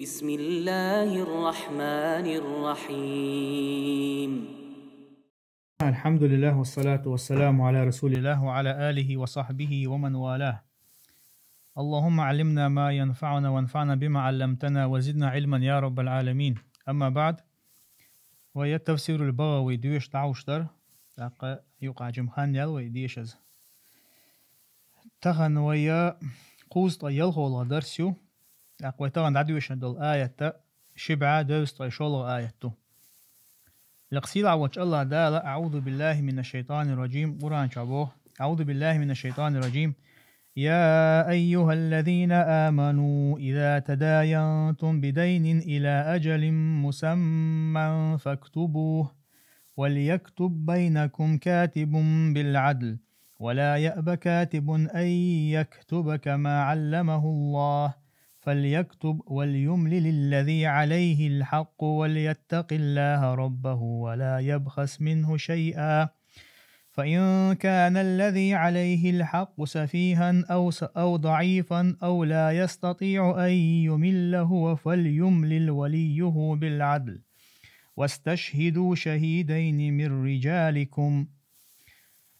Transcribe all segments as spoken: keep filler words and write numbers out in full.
بسم الله الرحمن الرحيم. الحمد لله والصلاة والسلام على رسول الله وعلى آله وصحبه ومن والاه. اللهم علمنا ما ينفعنا وانفعنا بما علمتنا وزدنا علما يا رب العالمين. أما بعد، وهي تفسير البغوي دوش تعوشتر، تاقا يقع جمخان يالوي ديشز. تخن ويا قوز طيال خولا درسيو، تاقا ويتغن دعدوشن دول آية شبعة دوز طيشولغ آية تو. لقسيل عوج الله دالا: أعوذ بالله من الشيطان الرجيم. قرآن شابوه. أعوذ بالله من الشيطان الرجيم. يا أيها الذين آمنوا إذا تداينتم بدين إلى أجل مسمى فاكتبوه، وليكتب بينكم كاتب بالعدل، ولا يأب كاتب أن يكتب كما علمه الله، فليكتب وليملل الذي عليه الحق وليتق الله ربه ولا يبخس منه شيئا، فإن كان الذي عليه الحق سفيها أو س-، أو ضعيفا أو لا يستطيع أن يمل هو فليملل وليه بالعدل، واستشهدوا شهيدين من رجالكم،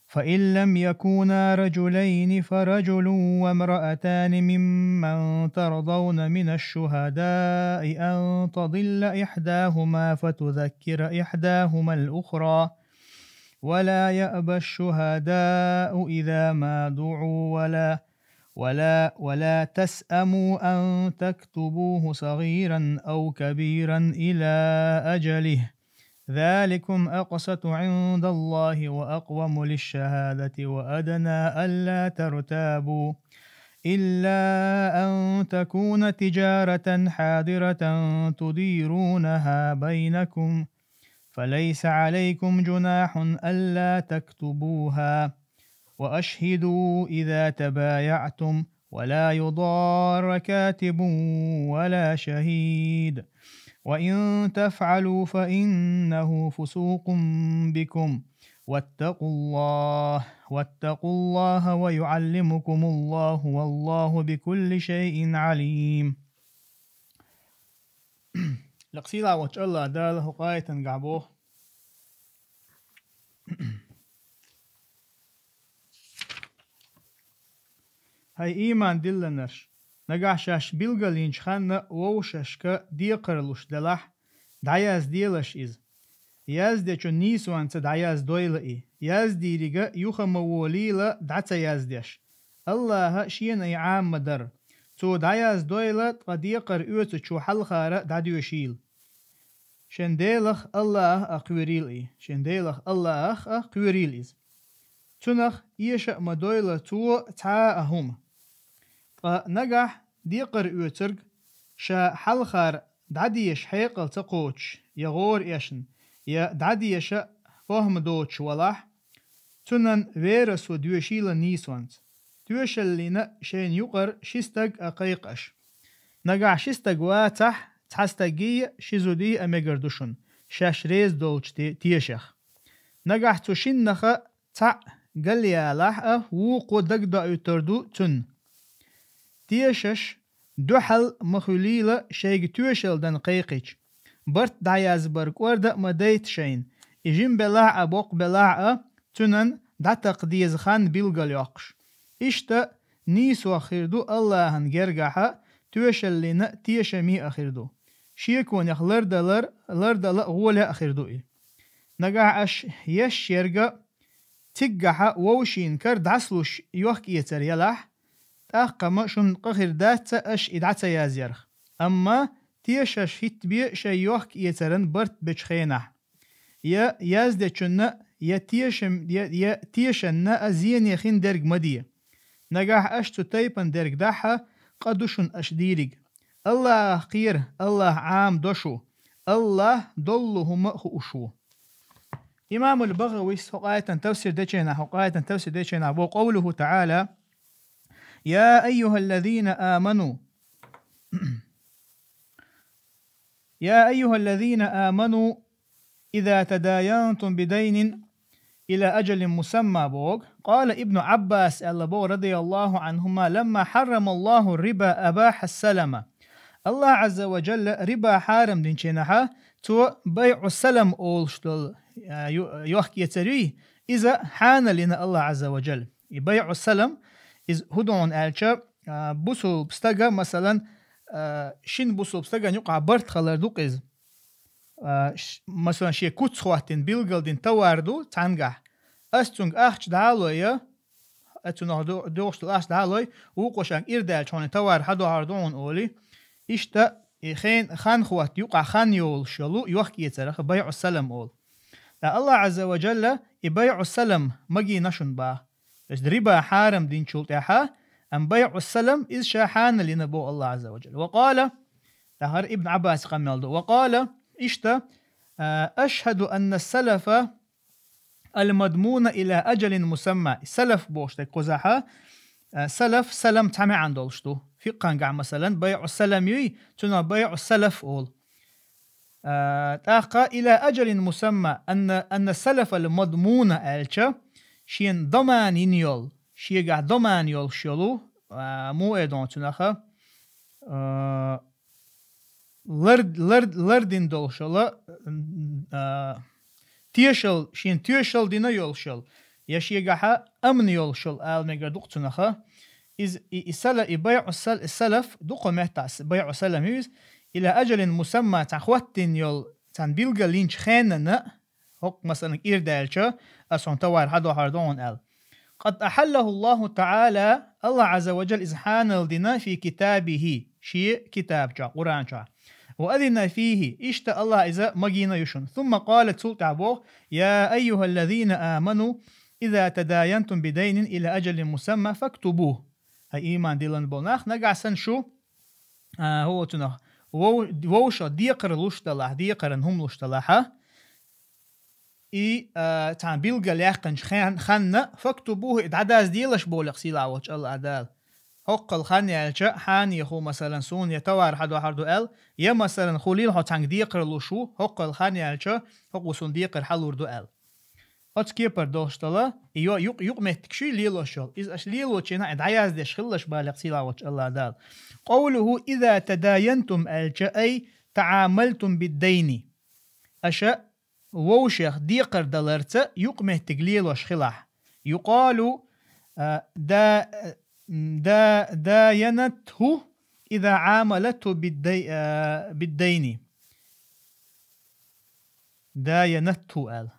فإن لم يكونا رجلين فرجل وامرأتان ممن ترضون من الشهداء أن تضل إحداهما فتذكر إحداهما الأخرى، ولا يأب الشهداء إذا ما دعوا ولا ولا ولا تسأموا أن تكتبوه صغيرا أو كبيرا إلى أجله، ذلكم أقسط عند الله وأقوم للشهادة وأدنى ألا ترتابوا، إلا أن تكون تجارة حاضرة تديرونها بينكم، فليس عليكم جناح ألا تكتبوها، وأشهدوا إذا تبايعتم، ولا يضار كاتب ولا شهيد، وإن تفعلوا فإنه فسوق بكم، واتقوا الله، واتقوا الله ويعلمكم الله، والله بكل شيء عليم. لقسيلا وجه الله دال هقاية قعبوه. هاي إيمان دلنرش. نقع شاش بلغلينش خانة ووششك ديقرلوش دلح، دعياز ديلش إز. Яздечун нийсванца дӀаяздойла и. Яздийрига юха ма волийла дӀа ца яздеш. Аллаха шена и Ӏамма дар. Цо дӀаяздойла ткъа декъар оьцучу хьалхара дӀадоьшийла. Шен Делах Аллаха а кхоьрийла и. Шен Делах Аллаха а кхоьрийла иза. Цунах эша а ма дойла цо цхьа а хӀума. Ткъа нагахь декъар оьцург ша хьалхара дӀадеша хьекъал ца кхочуш, я гӀора эшна, я дӀадеша похӀма доцуш валахь, цунан верасо доьшийла нийсонца. Тоьшаллина шайна юкъара ши стаг а кхайкха аша. Нагахь ши стаг вацахь, цхьа стагий а, ши зудий а мегар ду шуна, шаьш реза долчу те-, тешех. Нагахь цу шиннаха цхьаъ галъялахь а, вукхо дагадоуьйтур ду цунна. Тешаш дуьхьал ма хуьлийла шайга тоьшалла дан кхайкхича. Барт дӀаязбар кӀорда а ма дайта шайна. И жима белахь а, боккха белахь а, цуьнан дӀатакха деза хан билгалйоккхуш. Иштта нийсох хир ду Аллахьан гергахь а, тоьшаллина а, тешаме а хир ду. Шеконех лардалар, лардала а гӀоле а хир ду и. Нагахь аша еш ерга циггахьа вовшийн кара дӀасалуш йохка-эцар ялахь, тӀаккха ма шуна къа хир дац ца аша и дӀа ца язъярх. Амма тешаш хӀиттабе шайн йохка-эцаран барт бечу хенахь. Я яздечунна, я тешам-, я, я тешанна а зене хин дерг ма де. Нагахь аша цу тайпана дерг дахьа, къа ду шуна аша дийриг. Аллахах кхера, Аллах Ӏама до шу. Аллах доллу хӀума а хууш ву. Имамул БагӀавис хӀокху аятан тафсир дечийнахь, хӀокху аятан тафсир дечийнахь бо къовлуху таӀала: «Я айюхаллазина аману, я айюхаллазина аману, иза тадаянтум бидайнин ила аджалин мусамма», боху. Къала Ибну Ӏаббас аьлла боху, радияллаху Ӏанхума: «Ламма хьаррамаллаху риба абахьа салама». Аллахь Ӏазза ва Джалла риба хьарам динченахьа, цо байӀу салам олуш долу, а, ю-, йохкецар юй, иза хьанал йина Аллахь Ӏазза ва Джалла. И байӀу салам, иза хӀун ду хьуна аьлча, а, бусулба стага, масалан, а, шин бусулба стаган юкъахь барт хилар ду-кх иза. А, ш-, масалан, шен куц хӀоттина, билгалдина товар ду цхьаьнгахь. Ас цуьнга ахча дӀа а лой, я, ас цунах ду-, дуьгӀуш долу ахча дӀа а лой, вукхо шайга ира даьлча хьуна товар хьадохьур ду хьуна олий. Иштта и хен-, хан хӀотта юкъахь хан йолуш йолу йохкецарах байӀу салам олу. Ткъа Аллахь Ӏазза ва Джалла и байӀу салам магийна шуна баха. То есть риба хьарам динчул тӀаьхьа, амма байӀу салам иза ша хьанал йина боху Аллахь Ӏазза ва Джалла. Ва къала, тахар Ибн Ӏаббас къамел ду. Ва къала, иштта, а, ашхаду анна салафа ал-мадмуна ила аджалин мусамма. Салаф бохуш дерг кхузахьа, а, салаф, салам цхьа маьӀна долуш ду. Фикъхангахь, масалан, байӀу салам юй, цунах байӀу салаф олу. А, тӀаккха ила аджалин мусамма, анна, анна салафал мадмуна аьлча, шена доман йина йолу, шегахь доман йолуш йолу, а, муха эр ду хьуна цунаха, а, лар-, лар-, лардина долуш йолу, а, тешал, шена тешал дина йолуш йолу, я шегахьа амн йолуш йолу ала мегар ду-кх цунаха. Иза, и, и сала-, и байӀу сал-, салаф ду-кх меттахь, с-, байӀу салам ю иза, ила аджалин мусамма, цхьа хӀоттийна йолу, цхьана билгалйинчу хенана, хӀокху, масалан, ира даьлча, ас хьуна товар хьадохьур ду хьуна аьлла. Къад ахьаллаху Аллаху таӀала, Аллахь Ӏазза ва Джалла иза хьанал дина фи китабихи, шен китаб чохь, Къуръан чохь. Ва азина фихи, иштта Аллахь иза магийна ю шуна. Сумма къала, цул тӀаьхьа боху: я айюхаллазина аману, иза тадаянтум бидайнин ила аджалин мусамма фактубуху. Хьай ийман диллина болу нах, нагахь санна шу, а, хӀу оцунах, вов-, вовшах декхар луш далахь, декхаран хӀума луш далахьа, и, а, цхьана билгал яьккхинчу хан-, ханна, фактубуху, и дӀадазделаш болу-кх сийлахь волчу Аллахь Дала. ХӀоккхул хан яьлча, хьанеху, масалан, суна я товар хьадохьур ду аьлла, я, масалан, хӀу лийла хьо цхьаьнга декхар луш ву, хӀоккхул хан яьлча, хӀокхо суна декхар хьалур ду аьлла. Оцу кепара долуш дала, и йо-, юкъ-, юкъаметтиг шуй лелош йолу. Иза аша лелочу хенахь, и дӀаяздеш хилалаш бале-кх сийлахь волчу Аллахь Дала. Къовлуху иза тадаянтум аьлча, ай таӀамалтум биддайни. Аша вовшех декхар даларца юкъаметтиг лелош хилахь. Юкъалу, а, да-, да-, даянатху иза Ӏамалатху биддай-, а, биддайни. Даянатху аьлла.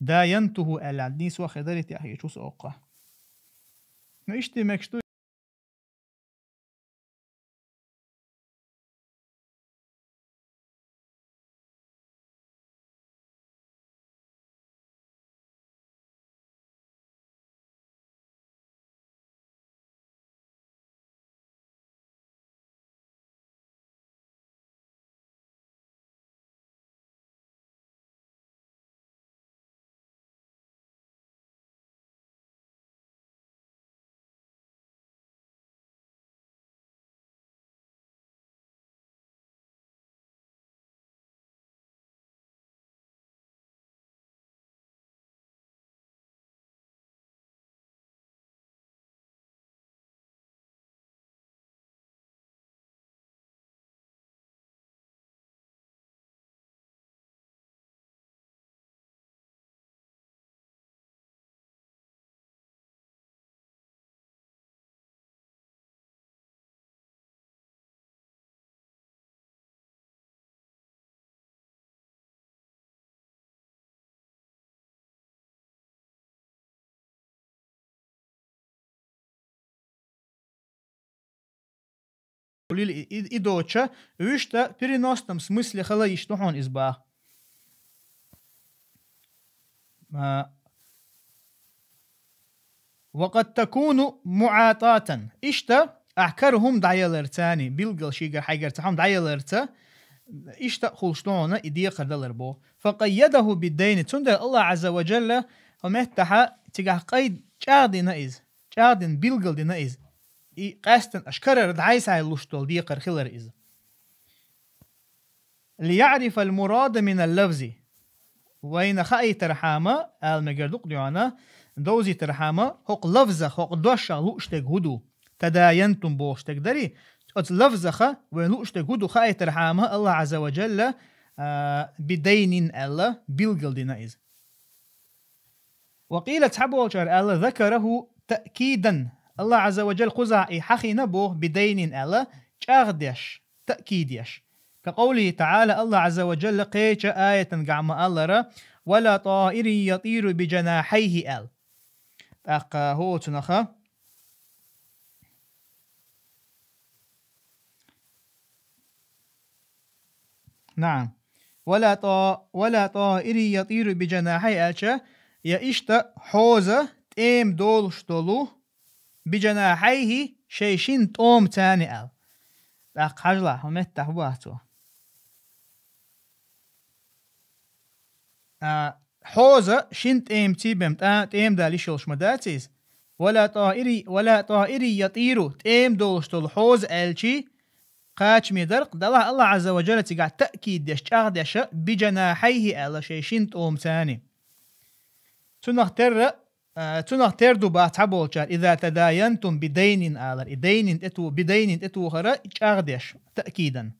Даянтуху аьлла. Нийса вахе дарий тӀехь хеташ ву со оккха. Ну, иштта мегаш ду. Лили и, и, и доцча, вуьшта переносном смысле хала йиш ду хьуна иза баха. А, ва къад такуну муӀататан. Иштта, ахь кара хӀума дӀаяларцани, билггал шийгара хьайгара цхьа хӀума дӀаяларца, иштта а хуьлуш ду хьуна и декхар далар боху. Фа къайядаху биддайни. Цундела Аллахь Ӏазза ва Джалла хӀу меттахьа цигахь къайд чӀагӀдина иза. ЧӀагӀдина, билгал дина иза. И къаьстина аша карара дӀай-схьай луш долу декхар хилар иза. Лияърифал мурада минал лафзи. Вайна хаийтархьама, ала мегар ду-кх дуьхьана, довзийтархьама, хӀокху лафзах, хӀокху дошах лууш дерг хӀу ду? Тадаянтум бохуш дерг дарий? Оцу лафзаха вайн лууш дерг хӀун ду хаийтархьама, Аллах Азза ва Джалла, а, бидайнин аьлла, билгалдина иза. Ва къийла, цхьаболчара аьлла, закараху таъкидан. Аллах Азза ва Джалла кхузахь и хьахийна боху бидайнин аьлла, чӀагӀдеш, таъкидеш. Ка къовлихи таӀала, Аллах Азза ва Джалла кхечу аятангахь ма-аллара, «Ва ла таирин ятиру би джанахьайхи», аьлла. ТӀаккха хӀоцунаха. Наам. «Ва ла та-, ва ла таирин ятиру би джанахьайхи», аьлча, я иштта хьоза тӀема долуш долу, би джанахьайхи, шайн шина тӀомаца аьлла. ТӀаккха хьажалахь, хӀун меттахь бу боху цо. А, хьоза шина тӀемаца бен тӀа-, тӀема дала йиш йолуш ма дац иза. «Ва ла таири-, ва ла таирин ятиру», тӀема долуш долу хьоза аьлчи, кхачаме дара, делахь Аллах Азза ва Джалла цигахь таъкид деш, чӀагӀдеш, би джанахьайхи аьлла, шайн шина тӀомаца. Цунах терра, а, цунах тера ду боху цхьаболчара, «иза тадаянтум бидайнин», алар. И дайнин тӀе ту-, бидайнин тӀе тухара чӀагӀдеш, таъкидан.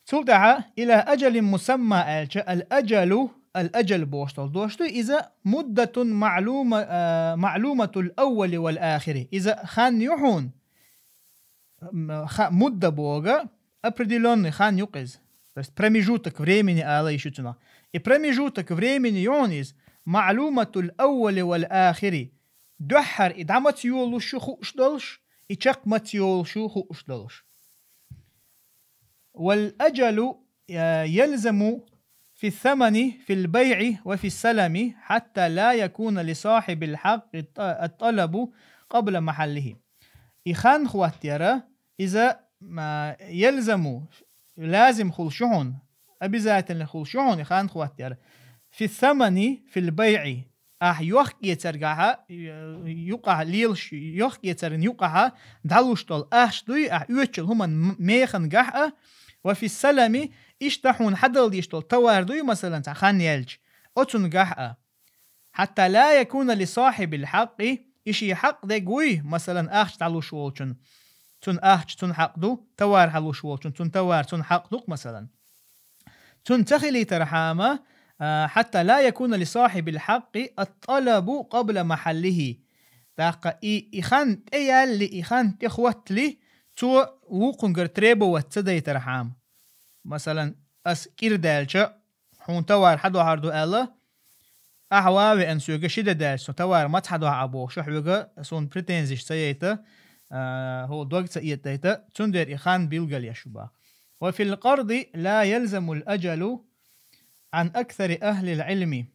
Цул тӀаьхьа, «ила аджалин мусамма», аьлча, ал-аджалу, ал-аджал бохуш долу дош ду, иза муддатун маълума-, а, маълуматул аввали вал ахири. Иза хан ю хьуна, м, ха-, мудда бога, определённый хан ю-кх иза. То есть промежуток времени ала йиш ю цунах. И промежуток времени ю хьуна иза, маълуматул аввали вал ахири. Дуьххьара и дӀа маца йолуш ю хууш долуш, и чекх маца йолуш ю хууш долуш. «Вал аджалу, а, ялзаму фи самани, фил байъи ва фи салами, хьатта ла якуна ли сахибил хьакъи ат-, ат-талабу къабла махьаллихи». И хан хӀоттаяра, иза, а, ялзаму, лазим хуьлуш ю хьуна, обязательно хуьлуш ю хьуна и хан хӀоттаяра. Фи самани, фил байъи, ахь йохк-эцаргахьа, юкъахь лелаш, йохк-эцарна юкъахьа дӀалуш долу ахча дуй, ахь оьцучул хӀуманна м-, механгахь а, ва фи салами, иштта хьуна хьадала деш долу товар дуй, масалан, цхьа хан яьлча, оцунгахь а. Хьатта ла якуна ли сахибил хьакъи, и шен хьакъ дерг вуй, масалан, ахча дӀалуш волчун, цун ахча цун хьакъ ду, товар хьалуш волчун, цун товар цун хьакъ ду-кх, масалан. Цун ца хилийтархьама, а, хьатта ла якуна ли сахибил хьакъи ат-талабу къабла махьаллихи. ТӀаккха и, и хан тӀеяьлли, и хан тӀехӀоттали, цо вукхунгара требовать ца дайтархьама. Масалан, ас кӀира даьлча, хьуна товар хьадохьур ду аьлла, ахьа ван а веана соьга ши де даьлча, со товар маца хьадохьу ахь бохуш, хьоьга суна претензиш ца яйта, а, хӀу дог ца этадайта, цундела и хан билгалъеш ю боху. Ва фил къарди ла ялзамул аджалу Ӏан аксари ахлил Ӏилми.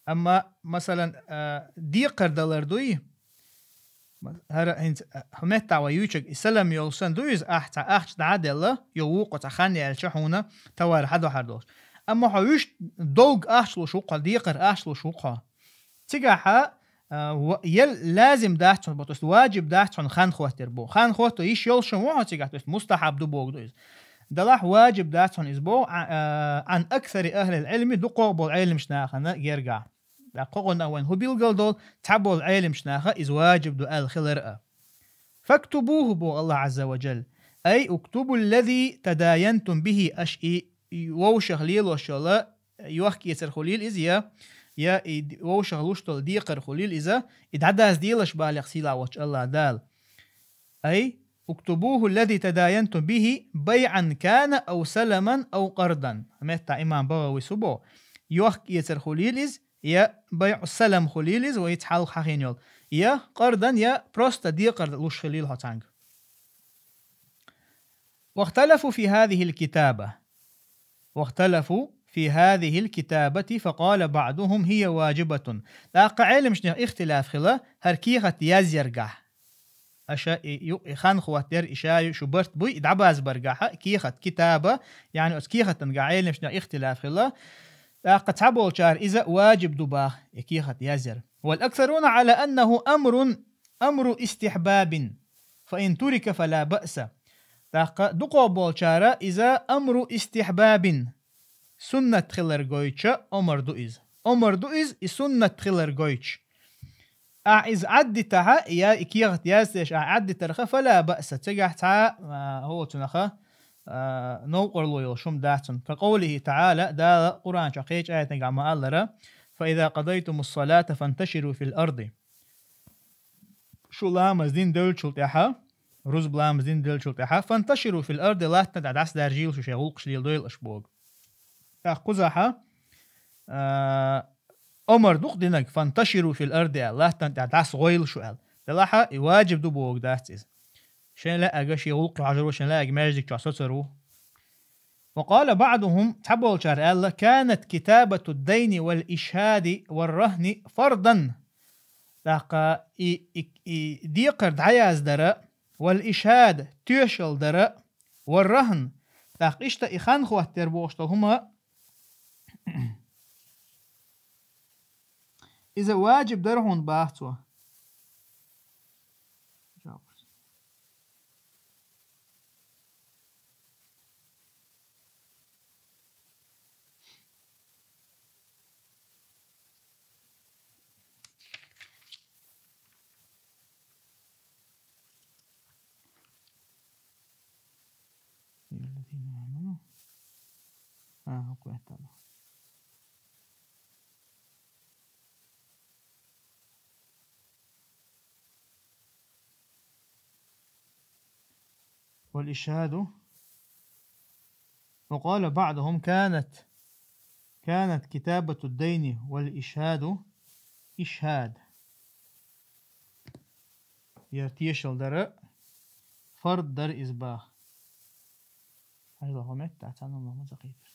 Амма, масалан, а, декхар далар дуй, хӀара хӀинца, а, хӀу меттахь вай юьйцург, и салам йолуш санна ду иза, ахь цхьа ахча дӀа а делла, йо вукхо цхьа хан яьлча хьуна товар хьадохьур долуш. Амма хьо вуьш долг ахча луш ву-кх хьо, декхар ахча луш ву-кх хьо. Цигахьа, а, ва-, ял лазим дац хьуна, то есть ваджиб дац хьуна хан хӀоттар боху. Хан хӀотто йиш йолуш ву хьо цигахь, то есть мустахьаб ду боху ду иза. Делахь ваджиб дац хьуна иза боху, а, а, Ӏан аксари ахлил Ӏилми, дукхох болу Ӏелимаш нахана гергахь. ТӀаккха кху гӀунах вайн хӀу билгал долу, цхьаболу Ӏелимаш наха иза ваджиб ду аьлла хилар а. «Фактубуху», боху Аллах Азза ва Джалла. «Ай уктубу ллази тадаянтум бихи», аша и, и вовшах лелош йолу йохк-эцар хуьлийла иза, я, я и д-, вовшах луш долу декхар хуьлийла иза, и дӀадазделаш боху сийлахь волчу Аллах Дала. «Ай уктубуху ллази тадаянтум бихи байъан кана ав саламан ав къардан». Метта имам БагӀавис хӀу боху: йохк-эцар хуьлийла иза, я байъу салам хуьлийла иза, вай хьалха хьахийна йолу, я къардан, я просто декхар луш хилийла хьо цхьаьнга. «Вахталафу фи хазихил китаба». «Вахталафу фи хазихил китабати, факъала баъдухум хия ваджибатун». ТӀаккха Ӏелимашнех ихтилаф хила хӀара кехат язъяргахь. Аша и ю-, и хан хӀоттар, и ша ю-, шу барт буй, и дӀабазбаргахьа, кехат, китаба, яъни оцу кехатангахь Ӏелимашнех ихтилаф хила. ТӀаккха цхьаболчара иза ваджиб ду баха, и кехат язъяр. «Вал аксаруна Ӏала аннаху амрун, амру истихьбабин, фа ин турика фала баъса». ТӀаккха дукхо болчара иза амру истихьбабин, суннат хилар гойтуша омар ду иза. Омар ду иза, и суннат хилар гойтуш. Ахь иза Ӏаддитахьа, я и кехат яздеш ахь Ӏаддитарха, фала баъса, цигахь цхьа, а, хӀо цунаха, а, новкъарло йолуш хӀума дац цунна. Ка къовлихи таӀала, Дала Къуръан чохь кхечу аятагахь ма-аллара: «Фа иза къадайтумус салата фанташиру фил арди». Шу ламаз дина девллачул тӀаьхьа, рузба ламаз дина девллачул тӀаьхьа, «фанташиру фил арди», латтана тӀехь дӀасадаржийла шу, шайн гӀуллакхаш леладойла аша боху. ТӀаккха кхузахьа, а, омар дукха динарг, «фанташиру фил арди» аьлла, латтана тӀехь дӀасагӀойла шу аьлла. Делахьа и ваджиб ду бохург дац иза. Шайн лаьага шен гӀуллакхе хьожур ву, шайн лаьага маьждиг чохь соцур ву. Ва къала баъдухум, цхьаболчара аьлла: «Канат китабату дайни вал ишхади вар рахни фардан». ТӀаккха и, и, и декхар дӀаяздара, вал ишхад, тоьшалла дара, вар рахн. ТӀаккха иштта и хан хӀоттор бохуш долу хӀума, иза ваджиб дара хьуна, баха цо. الذين آمنوا. آه، أوكي، تمام. والإشهاد، وقال بعضهم: كانت، كانت كتابة الدين والإشهاد إشهاد. Яра тешал дара, фард дара иза баха. Хьажал, хӀо меттахь цхьаьна ма ца кхийпира.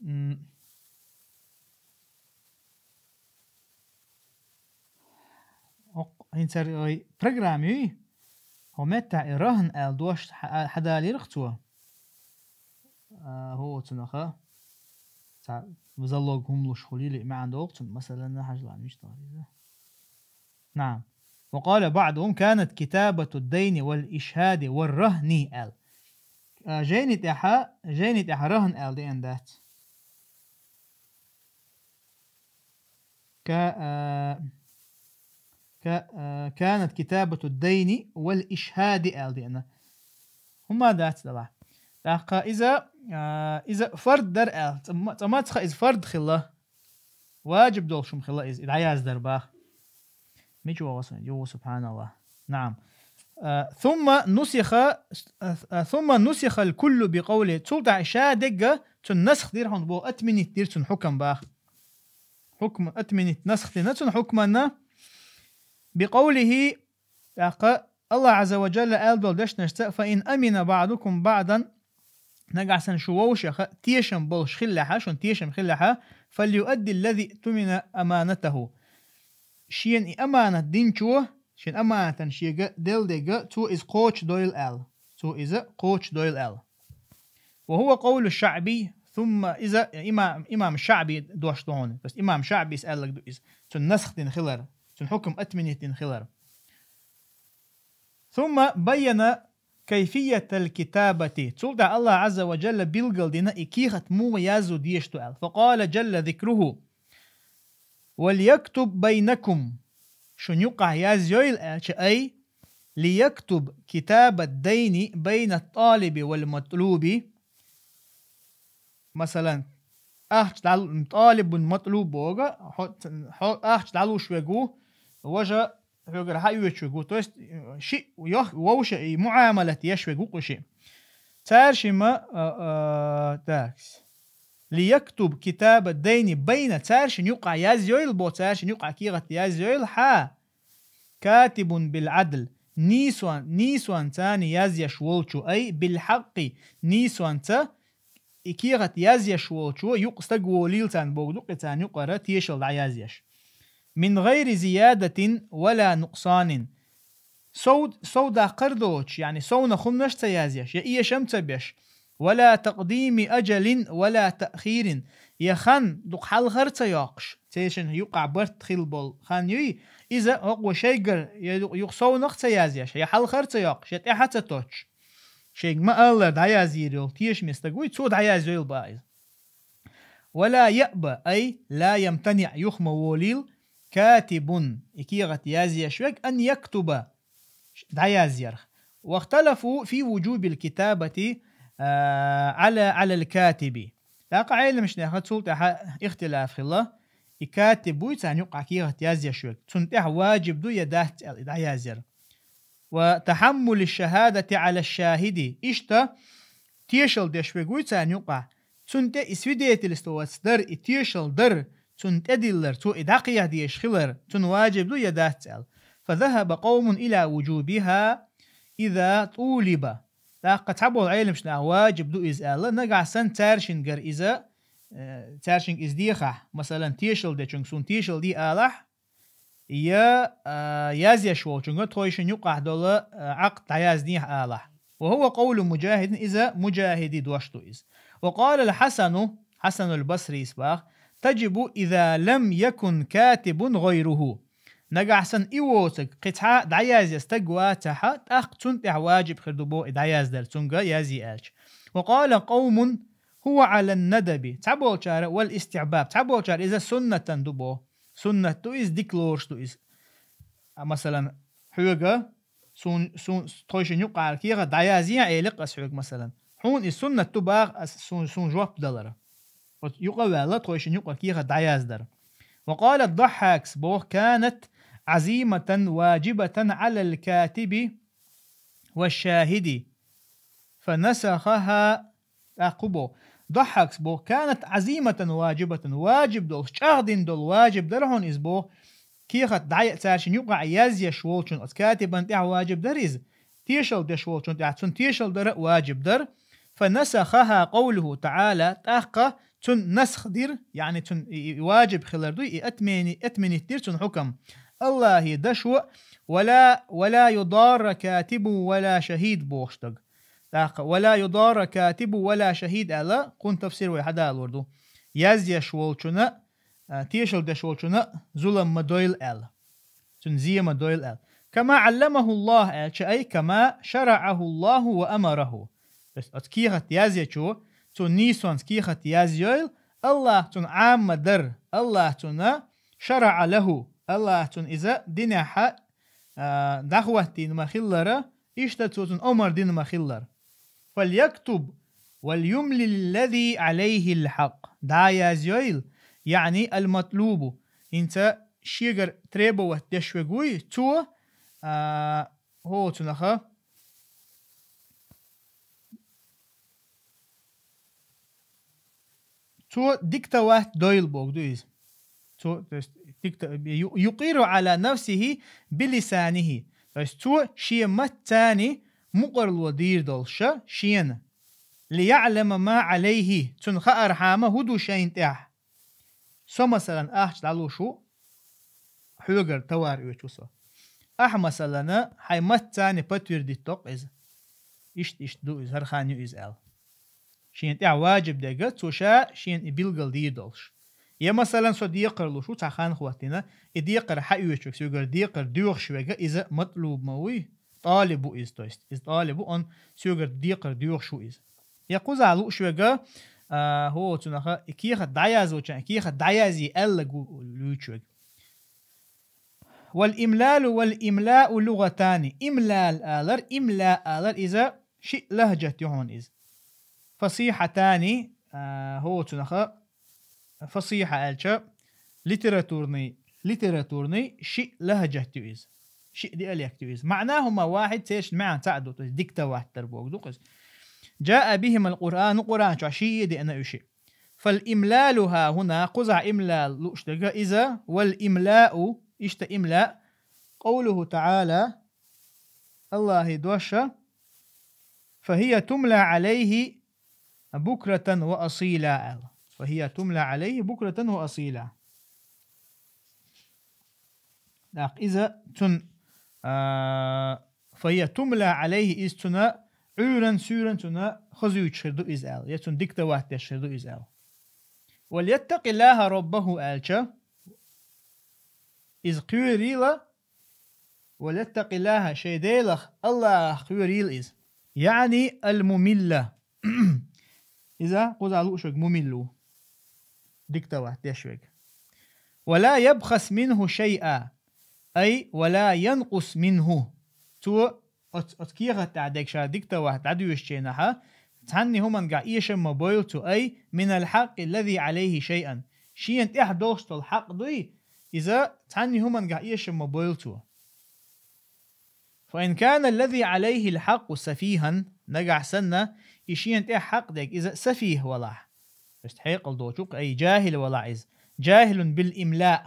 М. Окх-, хӀинца ой, программа юй? ХӀо меттахь и рахн аьлла дош хьа-, хьадалийрах цо. А, хӀо цунаха. Цхьа залог хӀума луш хуьлийла, и маьӀна догӀу цунна, масалан, хьажал, мича тахара иза. نعم. وقال بعضهم: كانت كتابة الدين والإشهاد والرهن аьлла. А, жайни тӀехьа, жайни тӀехьа рахн аьлла деана дац. Ка-, а, ка-, а, كانت كتابة الدين والإشهاد аьлла деана. ХӀума дац делахь. ТӀаккха иза, а, иза фард дара аьлла. Цкъа ма-, цкъа мацха иза фард хилла. Ваджиб долуш хӀума хилла иза, и дӀаяздар баха. Мича вогӀу сан, югӀу, субханаллах. نعم. А, ثم نسخ، а, а, ثم نسخ الكل بقوله. Цул тӀаьхьа ша дегга цунна насх дира хьуна боху, отменить дира цунна хьукам баха. Хьукм отменить, насх дина цунна хьукманна. بقوله, тӀаккха Аллах Азза ва Джалла аьлла долу дешнашца: فإن أمن بعضكم بعضا, нагахь санна шу вовшаха тешам болуш хиллехьа, шуна тешам хиллехьа, فليؤد الذي اؤتمن أمانته. Шена и аманат динчо, шен аманатан шега делла дерг, цо иза кхочушдойла аьлла. Цо иза кхочушдойла аьлла. وهو قول الشعبي, ثم, иза имам, имам ШаӀби дош ду хьуна. То есть имам ШаӀбис аьлларг ду иза. Цунна насх дина хилар, цунна хьукам отменить дина хилар. ثم بين كيفية الكتابة. Цул тӀаьхьа Аллах Азза ва Джалла билгал дина и кехат муха яззо дезаш ду аьлла. فقال جل ذكره: وليكتب بينكم. Шун юкъахь язйойла аьлча, أي ليكتب كتاب الدين بين الطالب والمطلوب. Масалан, ахча дӀал-, талибун матлуб боху, хьо, хьо ахча дӀалуш верг ву, важа хьоьгара хьаоьцуш верг ву. То есть, шиъ йох-, вовша и муамалат еш верг ву кху шиъ. Цара шимма, а, а, такс. ليكتب كتاب الدين بين, цара шин юкъахь язйойла бо, цара шин юкъахь кехат язйойла хьа. كاتب بالعدل, нийсон, нийсонца язъеш волчу, أي بالحق, нийсонца и кехат язъеш волчо, юкъа стаг волийла царна бохург ду-кх и, царна юкъара тешал дӀаязъеш. من غير زيادة ولا نقصان. Сов-, сов даккхар доцуш, яъни совнах хӀуманаш а ца язъеш, я эшам а ца беш. ولا تقديم أجل ولا تأخير. Я хан дукха хьалхара а ца йоккхуш, церан юкъахь барт хила болу хан юй, иза хӀокхо шайгара я ю-, юха совнах а ца язъеш, я хьалхара а ца йоккхуш, я тӀаьхьа а ца тоттуш. Шайга ма-аллара дӀаязйийр йолу тешаме стаг вуй, цо дӀаязйойла баха иза. ولا يأب, أي لا يمتنع, юха ма волийла, كاتب, и кехат язъеш верг, أن يكتب, дӀаязъярах. واختلفوا في وجوب الكتابة, а, على, على الكاتب. ТӀаккха Ӏеламнаха цул тӀаьхьа ихтилаф хилла, и катиб вуй царна юкъахь кехат язъеш верг, цунна тӀехь ваджиб ду я дац аьлла, и дӀаязъяр. وتحمل الشهادة على الشاهد. Иштта тешал деш верг вуй царна юкъахь, цунна тӀе и свидетельствовать дар, и тешал дар, цунна тӀедиллар, цо и дӀакхехьа дезаш хилар, цунна ваджиб ду я дац аьлла. فذهب قوم إلى وجوبها إذا طولب. ТӀаккха цхьаболу Ӏеламнаха ваджиб ду иза аьлла, нагахь санна цаьршингара иза, э, цаьршинга иза дехахь, масалан, тешал дечуьнга суна тешал де алахь, я, а, язъеш волчуьнга тхойшинна юкъахь долу, а, Ӏакъд дӀаяздехьа алахь. وهو قول مجاهد, иза Муджахиди дош ду иза. وقال الحسن, Хьасанул Басрис баха, تجب إذا لم يكن كاتب غيره. Нагахь санна и воцург кхин цхьа дӀаязъян стаг вацахьа, тӀаккха цунна тӀехь ваджиб хир ду боху и дӀаяздар, цуьнга язъе аьлча. وقال قوم هو على الندب. Цхьаболчара والاستحباب. Цхьаболчара иза суннатан ду боху. Суннат ду иза, дика лоруш ду иза. А, масалан, хьоьга, сун, сун, тхойшинна юкъара кехат дӀаязъе, элира ас хьоьга, масалан. Хьуна иза суннат ду баха ас сун, сун жоп далара. Оцу юкъа а ваьлла, тхойшинна юкъара кехат дӀаяздар. وقال الضحاك, боху, كانت عزيمة واجبة على الكاتب والشاهد فنسخها. ТӀаккха хӀун боху? Дохьакс боху, كانت عزيمة واجبة, ваджиб долуш, чӀагӀдина долу ваджиб дара хьуна иза боху, кехат дӀа-, цаьршинна юкъахь язъеш волчун, оцу катибан тӀехь ваджиб дара иза, тешал деш волчун тӀехь цунна тешал дара а ваджиб дара. فنسخها قوله تعالى, тӀаккха цунна насх дира, яъни цунна и, и ваджиб хилар дуй, и отмени-, отменить дира цунна хьукам. Аллахьан дашо, ولا, ولا يضار كاتب ولا شهيد бохуш даг. ТӀаккха, ولا يضار كاتب ولا شهيد аьлла, кхунна тафсир вай хьадалор ду. Язъеш волчунна, а, тешал деш волчунна зулам ма дойла аьлла. Цунна зе ма дойла аьлла. كما علمه الله аьлча, أي كما شرعه الله وأمره. То есть, оцу кехат язъечо, цо нийсонца кехат язйойла, Аллахь цунна Ӏамма дар, Аллахь цунна شرع له, Аллахь цунна иза динехьа, а, дӀахӀоттийна ма хиллара, иштта цо цунна омар дина ма хиллара. فليكتب وليملل الذي عليه الحق. ДӀа язйойла, яъни المطلوب. ХӀинца шегара требовать деш верг вуй, цо, а, хӀо цунаха, цо диктовать дойла боху ду иза. Цо, то есть, дикта-, ю-, يقر على نفسه بلسانه. То есть, цо шен маттаца мукъарло дийр долуш ша шена. ليعلم ما عليه. Цунна хаархьама хӀун ду шайна тӀехь. Со, масалан, ахча дӀалуш ву, хьоьгара товар оьцуш ву со. Ахьа, масалана, хьайн маттаца подтвердить доккху иза. Иштта, иштта ду иза, хӀара хан ю иза аьлла. Шена тӀехь ваджиб дерг, цо ша шена и билгал дийр долуш. Я, масалан, со декхар луш ву, цхьа хан хӀоттийна, и декхар хьаоьцуш верг, соьгара декхар доьхуш верг, иза матлуб ма вуй, тӀалиб ву иза, то есть, иза тӀалиб ву, он соьгара декхар доьхуш ву иза. Я кхузахь лууш верг, а, хӀо цунаха, и кехат дӀаязвуча, и кехат дӀаязъе аьлла гу-, луьйчу верг. والإملال والإملاء لغتان. Имлал алар, имла алар, иза шиъ лахӀжат ю хьуна иза. فصيحتان, а, хӀо цунаха, фасихьа аьлча, литературный, литературный шиъ лахӀжат ю иза. Шиъ диалект ю иза. معناهما واحد, цершин маьӀна цхьаъ ду, то есть диктовать дар боху ду-кх иза. جاء بهما القرآن, Къуръан чохь шиъ а деана уьш. فالإملال ها هنا, кхузахь имлал лууш дерг иза, والإملاء, иштта имла, قوله تعالى, Аллахьан дош, فهي تملى عليه بكرة وأصيلا аьлла. فهي تملى عليه بكرة وأصيلا. ТӀаккха иза цунна, а, فهي تملى عليه, иза цунна Ӏуьйран, суьйран цунна хазуьйтуш хир ду иза аьлла, я цунна диктовать деш хир ду иза аьлла. وليتق الله ربه аьлча, иза кхоьрийла, وليتق الله, шайн Делах, Аллахах кхоьрийла иза. يعني الممل. Иза кхузахь лууш верг мумил ву. диктовать деш вега. «ولا يبخس منه شيئا», ай «ولا ينقص منه». Цо оц-, оцу кехат тӀехь дерг ша диктовать дӀадоьшучу хенахь, цхьанна хӀумангахь эшам ма бойла цо, ай «من الحق الذي عليه شيئا». Шена тӀехь долуш долу хьакъ дуй, иза цхьанна хӀумангахь эшам ма бойла цо. «فإن كان الذي عليه الحق سفيها», нагахь санна, и шена тӀехь хьакъ дерг, иза сафих валахь. Иштта хьекъал доцу, ай, жахӀил валахь иза. «جاهل بالإملاء».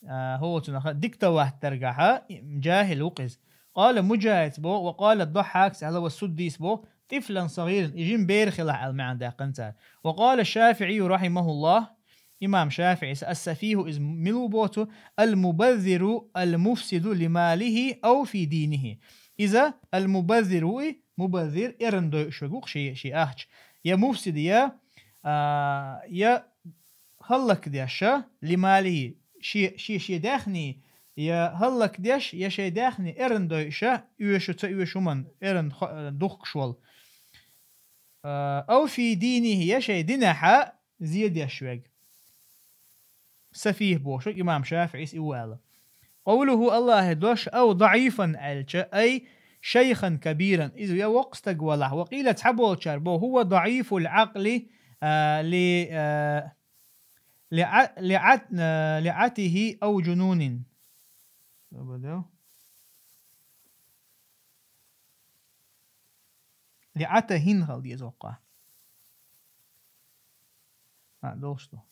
А, хӀоцунах диктовать даргахь, и, жахӀил ву-кх иза. «قال مجاهد» боху, «وقال الضحاك» аьлла, «والسدي» боху, «طفلا صغيرا», и жима бер хилахь аьлла маьӀна даьккхина цара. «وقال الشافعي رحمه الله», имам ШафиӀис: «السفيه» иза мила ву боху цо, «المبذر المفسد لماله أو في دينه». Иза المبذر ву и, мубаззир, эрна дойуш вега ву-кх ши, ши ахча. Я муфсид, я, а, я хӀаллакдеш, лималихи, ши, ши, шен даьхни, я хӀаллакдеш, я шен даьхни эрна дойуш, оьшу, ца оьшу хӀуманна эрна хо-, духкуш волу. А, ау фи динихи, я шайн динехь зе деш вега. Сафих бохуш вега имам ШафиӀис и ву аьлла. Къовлуху, Аллахьан дош, ау даӀифан аьлча, ай шайхан кабиран. Иза я воккха стаг валахь. Ва къийла, цхьаболчара боху, хӀува даӀифул Ӏакъли, а, ли, а, лиӀа-, лиӀат-, а, лиӀатихи ау джунунин. ЛиӀатахин хила деза воккха. А, долуш ду.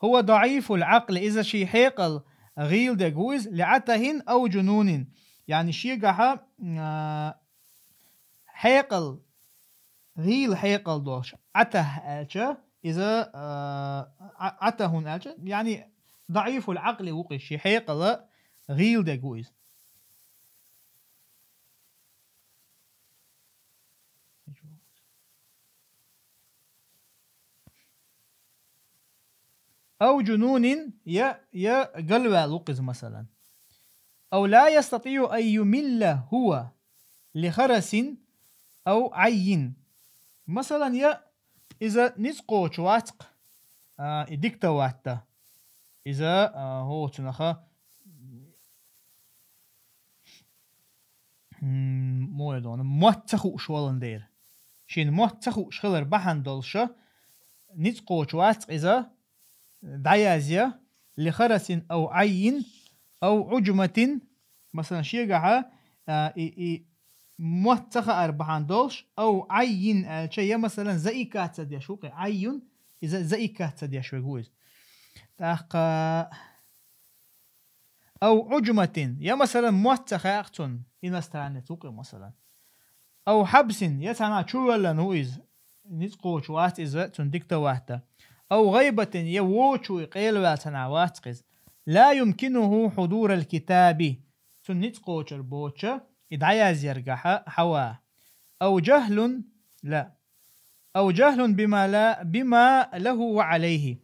ХӀува даӀифул Ӏакъли, иза шен хьекъал гӀийла дерг ву иза, лиӀатахин ау джунунин. Яъни шегахьа, а, хьекъал, гӀийла хьекъал долуш. Ӏатах аьлча, иза, а, Ӏа-, Ӏатахун аьлча, яъни даӀифул Ӏакъли ву-кх иза, шен хьекъала гӀийла дерг ву иза. Ау джунунин, я, я галваьлла ву-кх иза, масалан. Ау ла ястатиъу ан юмилла хӀува ли харасин ау Ӏаййин. Масалан, я иза ницкъ кхочуш вац-кх, а, и диктовать дан. Иза, а, хӀоцунаха, м, муха дона, мотт ца хууш волан дера. Шен мотт ца хууш хилар бахьана долуша, ницкъ кхочуш вац-кх иза, дӀаязъя, ли харасин ау Ӏаййин, ау Ӏуджматин, масалан, шегахьа, а, и, и мотт ца хаар бахьана долуш, ау Ӏаййин аьлча, я, масалан, заикаться деш ву-кх и, Ӏаййун, иза заикаться деш вега ву иза. ТӀаккха, ау Ӏуджматин, я, масалан, мотт ца хаьа-кх цунна, иностранец ву-кх и, масалан. Ау хьабсин, я цхьанхьа чувоьллина ву иза, ницкъ кхочуш вац иза, цунна диктовать дан. Ау гӀайбатин, я вочу и къелаваьлла цхьанхьа вац-кх иза. Ла юмкинуху хьудурал китаби, цунна ницкъ кхочур боцуша, и дӀаязъяргахьа хьава. Ау джахлун, ла. Ау джахлун бима ла, бима лаху ва Ӏалайхи.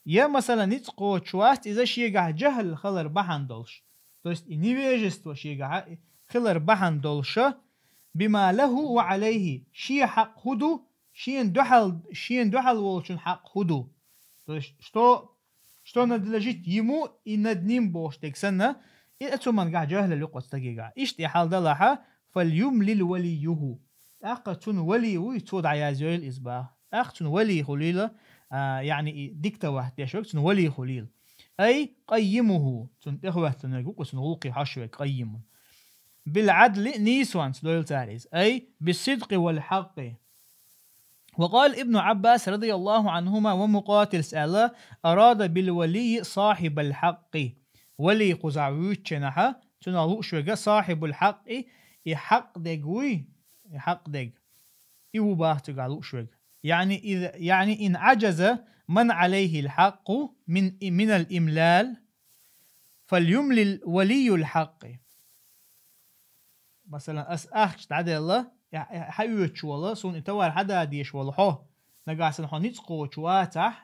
Я, масалан, ницкъ кхочуш вац иза шегахь джахл хилар бахьана долуш. То есть и невежество шегахь хилар бахьана долуша, бима лаху ва Ӏалайхи. Шен хьакъ хӀун ду, шена дуьхьал, шена дуьхьал волчун хьакъ хӀун ду. То есть, что, что надлежит ему и над ним бохуш дерг санна, и цу мангахь джахлал ю-кх оцу стагегахь. Иштта и хьал далахьа, фальюмлил валиюху. ТӀаккха цунна вали вуй, цо дӀаязйойла иза баха. ТӀаккха цунна вали хуьлийла, а, яъни и диктовать деш вега, цунна вали хуьлийла. Ай къаййимуху, цунна тӀехӀоьттина вега ву-кх, цунна гӀуллакхе хьош вега къаййимун. Бил Ӏадли, нийсонца дойла цара иза. Ай биссидкъи вал хьакъи. Ва къала Ибну Ӏаббас радияллаху Ӏанхума ва Мукъатилс аьлла, арада бил валийи сахьибал хьакъи. Вали кхузахь вуьйцучу хенахьа, цунах лууш вега сахьибул хьакъи, и хьакъ дерг вуй, и хьакъ дерг. И ву баха цигахь лууш вега. Яъни из-, яъни ин Ӏаджаза ман Ӏалайхил хьакъу мин, минал имлал, фальюмлил валийюл хьакъи. Масалан, ас ахча дӀаделла, я, я, хьаоьцуш волу, суна и товар хьада дезаш волу хьо, нагахь санна хьо ницкъ кхочуш вацахь,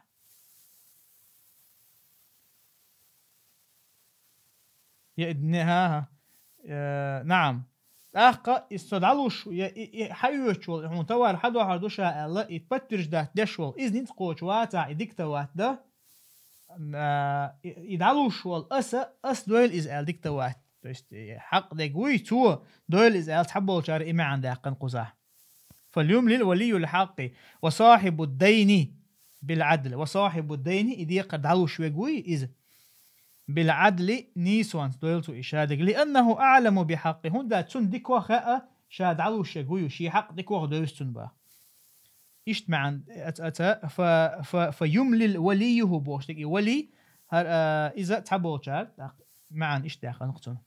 я, не, хӀа, хӀа. Э, наам. ТӀаккха иза со дӀалуш, я и, и хьаоьцуш волу, и хьуна товар хьадохьур ду ша аьлла, и подтверждать деш волу, иза ницкъ кхочуш вацахь, и диктовать дан, а, и, и дӀалуш волу аса, ас дойла иза аьлла диктовать. То есть, э, хьакъ дерг вуй, цо дойла иза аьлла цхьаболчара и маьӀна даьккхина кхузахь. فليملل ولي الحق وصاحب الدين بالعدل. وصاحب الدين, и декхар дӀалуш верг вуй иза. بالعدل, нийсонца дойла цо и шадерг. لأنه أعلم بحقه, хӀунда аьлча цунна дикох хаьа, ша дӀалуш верг вуй, шен хьакъ дикох девза цунна бах. Иштта маьӀна, аца, аца, фа, фа, فيملل وليه бохуш дерг и вали, хӀара, а, иза цхьаболчара, тӀаккха маьӀна иштта даьккхина кху цунна.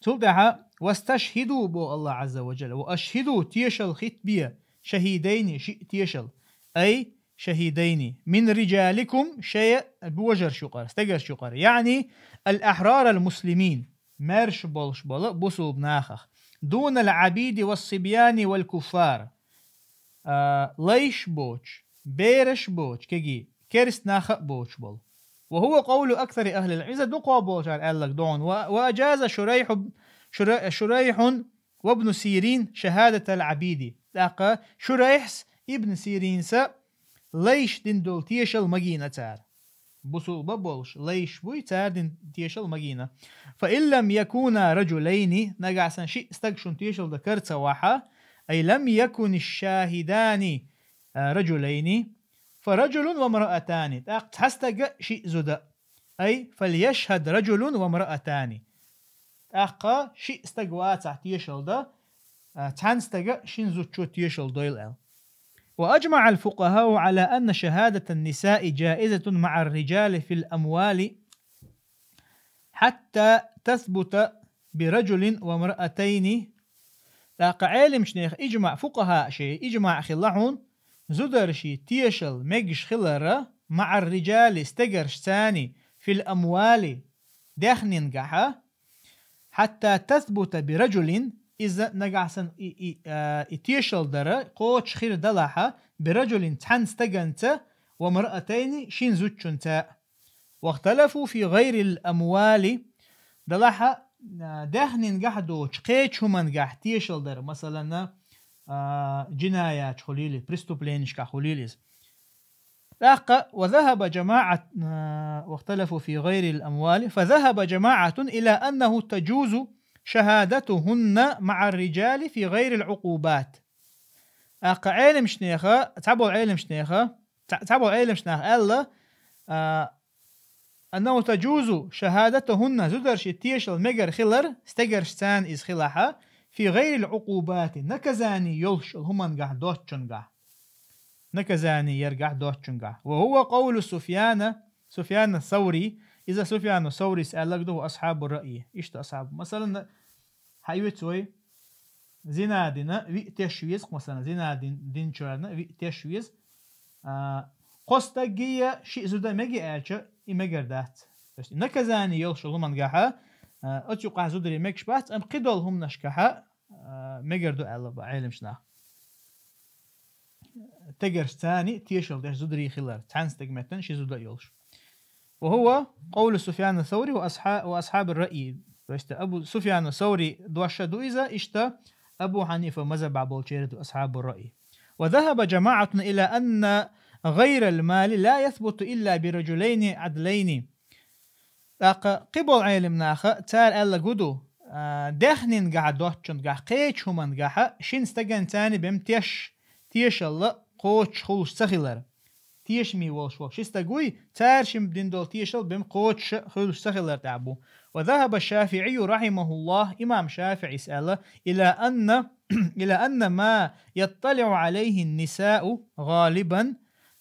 Цул тӀаьхьа, واستشهدوا, боху Аллах Азза ва Джалла, وأشهدوا, тешалла хӀиттабе, شهيدين, шиъ тешалла, أي شهيدين من رجالكم, шайн божарш юкъара, стегарш юкъара, يعني الأحرار المسلمين, маьрша болуш болу бусулба нахах, دون العبيد والصبيان والكفار, а, лайш боцуш, бераш боцуш, кегий, керст нах а боцуш болу. وهو قول أكثر أهل العلم, иза дукхох болчара аьлларг ду хьуна. و، وأجاز شريح، شر، شريح وابن سيرين شهادة العبيد. ТӀаккха Шурайхьс, Ибн Сиринса лайш дина долу тешалла магийна цара. Бусулба болуш, лайш буй, цара дина тешалла магийна. فإن لم يكونا رجلين, нагахь санна шиъ стаг шуна тешалла дан кара ца вахь, أي لم يكن الشاهدان رجلين, فرجل وامرأتان, тӀаккха цхьа стаг а, шиъ зуда а, أي فليشهد رجل وامرأتان. ТӀаккха шиъ стаг вацахь тешалла дан, а, цхьана стага, шина зудчо тешалла дойла аьлла. وأجمع الفقهاء على أن شهادة النساء جائزة مع الرجال في الأموال حتى تثبت برجل وامرأتين. ТӀаккха Ӏелимчу нехан иджмаъ, фукъахаъ шайн иджмаъ хилла хьуна, зударший тешалла мегаш хиларра, مع الرجال, стегаршцани, في الأموال, даьхнингахьа, حتى تثبت برجل, иза нагахь санна и, и, а, и тешалла дара кхочуш хир далахьа, برجل, цхьана стаганца, وامرأتين, шина зудчунца. واختلفوا في غير الأموال, далахьа, а, даьхнингахь доцуш кхечу хӀумангахь тешалла дара, масалана, а, джинаяташ хуьлийла, преступленишкахь хуьлийла иза. ТӀаккха, وذهب جماعة، а, واختلفوا في غير الأموال، فذهب جماعة إلى أنه تجوز شهادتهن مع الرجال في غير العقوبات. ТӀаккха Ӏелимчу неха, цхьаболу Ӏелимчу неха, цхьа-, цхьаболу Ӏелимчу наха аьлла, а, أنه تجوز شهادتهن, зударший тешалла мегар хилар, стегаршцани иза хилахьа, في غير العقوبات, наказание йолуш йолу хӀумангахь доцчунгахь. Наказание яргахь доцчунгахь. وهو قول سفيان, سفيان الثوري, иза Суфьяну Саврис аьлларг ду, وأصحاب الرأي. Иштта асхьаб. Масалан, хьаоьцу вай, зина дина виъ теш веза, масалан, зина дин, динчарна виъ теш веза. А, кхо стаггий я шиъ зуда меги аьлча, и мегар дац. То есть наказание йолуш йолу хӀумангахьа, а, оцу юкъахь зударий мегаш бац, амма кхидолу хӀуманашкахьа, а, мегар ду аьлла бу Ӏелимчу наха. Стегаршцани тешалла деш зударий хилар, цхьана стеган меттана ши зуда а йолуш. وهو قول سفيان الثوري وأصحا-، وأصحاب الرأي. То есть Абу Суфьяну Саври дош ду иза, иштта Абу Хьанифа мазхабехь болчеран ду أصحاب الرأي. وذهب جماعة إلى أن غير المال لا يثبت إلا برجلين عدلين. ТӀаккха кхиболу Ӏелим наха, цара аьлларг ду, а, даьхнингахьа доцчунгахь, кхечу хӀумангахьа шина стаганцани бен теш, тешалла кхочуш хуьлуш ца хилар. Тешаме волуш волу ши стаг вуй, цара шимма дина долу тешалла бен кхочуша хуьлуш ца хилар тӀехь бу. وذهب الشافعي رحمه الله, имам ШафиӀис аьлла, إلى أن، إلى أن ما يطلع عليه النساء غالبا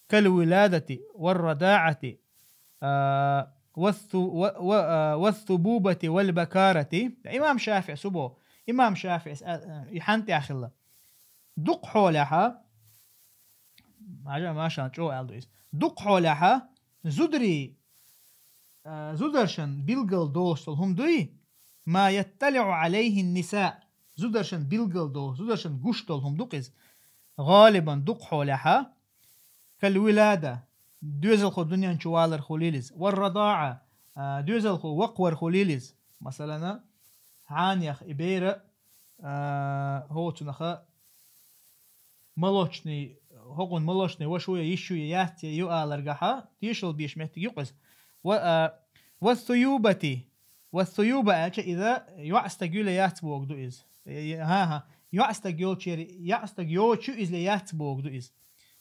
كالولادة والرضاعة, а, والث-، و-، و-، а, والثبوبة والبكارة. Имам ШафиӀи субо, имам ШафиӀис а, а, и хьан тӀехь хилла. Дукха хьолехьа, Маша, Маша, чӀогӀа аьлла ду иза. Дукха хьолехьа, зударий, а, зударшан билгал долуш долу хӀума дуй, ما يطلع عليه النساء, зударшан билгал долу, зударшан гуш долу хӀума ду-кх иза. غالبا, дукха хьолехьа, كالولادة, доьзалхо дуьнен чу валар хуьлийла иза, والرضاعة, а, доьзалхо вакхавар хуьлийла иза. Масалана, хьанех и бера, а, хӀоцунаха молочный, хӀокхун молочный ваша я, йиша я, яц я, ю аларгахьа, тешал беш меттиг юкъа из. Ва, а, ва суюбати, ва суюба аьлча, иза йоӀстаг юла яц бог ду из. Э, э, хӀа-хӀа, йоӀстаг йолчер, йоӀстаг йоцу иза яц бог ду из.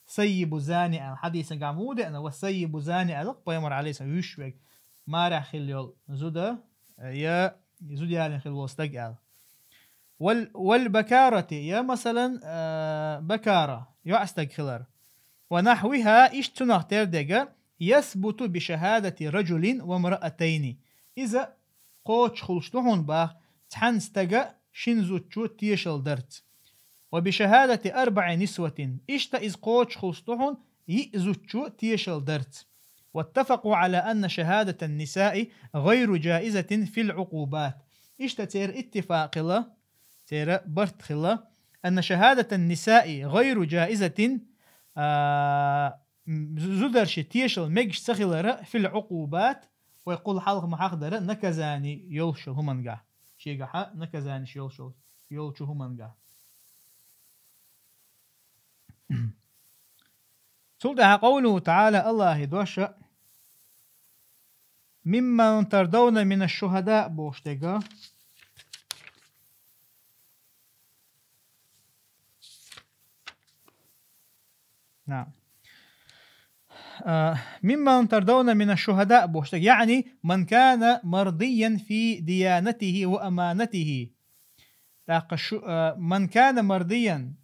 Саййибу зани аьл. Хьадисан гаму деана, ва саййибу зани аьл, пайхамар алейхиссалам вуьш вег. Марах хилла йол зуда, э, я зуда ялин хилла вол стаг аьл. Вал, вал бакарати, я, масалан, э, бакара, йоӀстаг хилар. Ва нахвиха, иш цунах тердега, ясбуту би шахадати раджулин ва мраатайни. Иза кхочуш хулаш ду хьун бах, цхьан стага шин зудчо тешал дарц. Ва би шахадати арбаи нисватин. Ишта иза кхочуш хулаш ду хьун йиъ зудчо тешал дарц. Ваттафаку ала анна шахадата нисаи гайру джаизатин фил укъубат. Ишта цера иттифакъ хила, цера барт хила, анна шахадата нисаи гайру джаизатин, а, м, зу-, зударши тешал мегаш ца хилара фил укъубат, вай кхул хьалха ма хьахдара наказани йолшул хӀуманга. Шегахьа наказаниш йолшул, йолчу хӀуманга. Цул тӀаьхьа къовлуху таӀала Аллахи доша, мимман тардавна мина шухада бохуш дега. На. А, мимман тардавна мина шухада бохуш дега. Яъни, ман кана мардиян фи диянатихи ва аманатихи. ТӀаккха шу-, а, ман кана мардиян,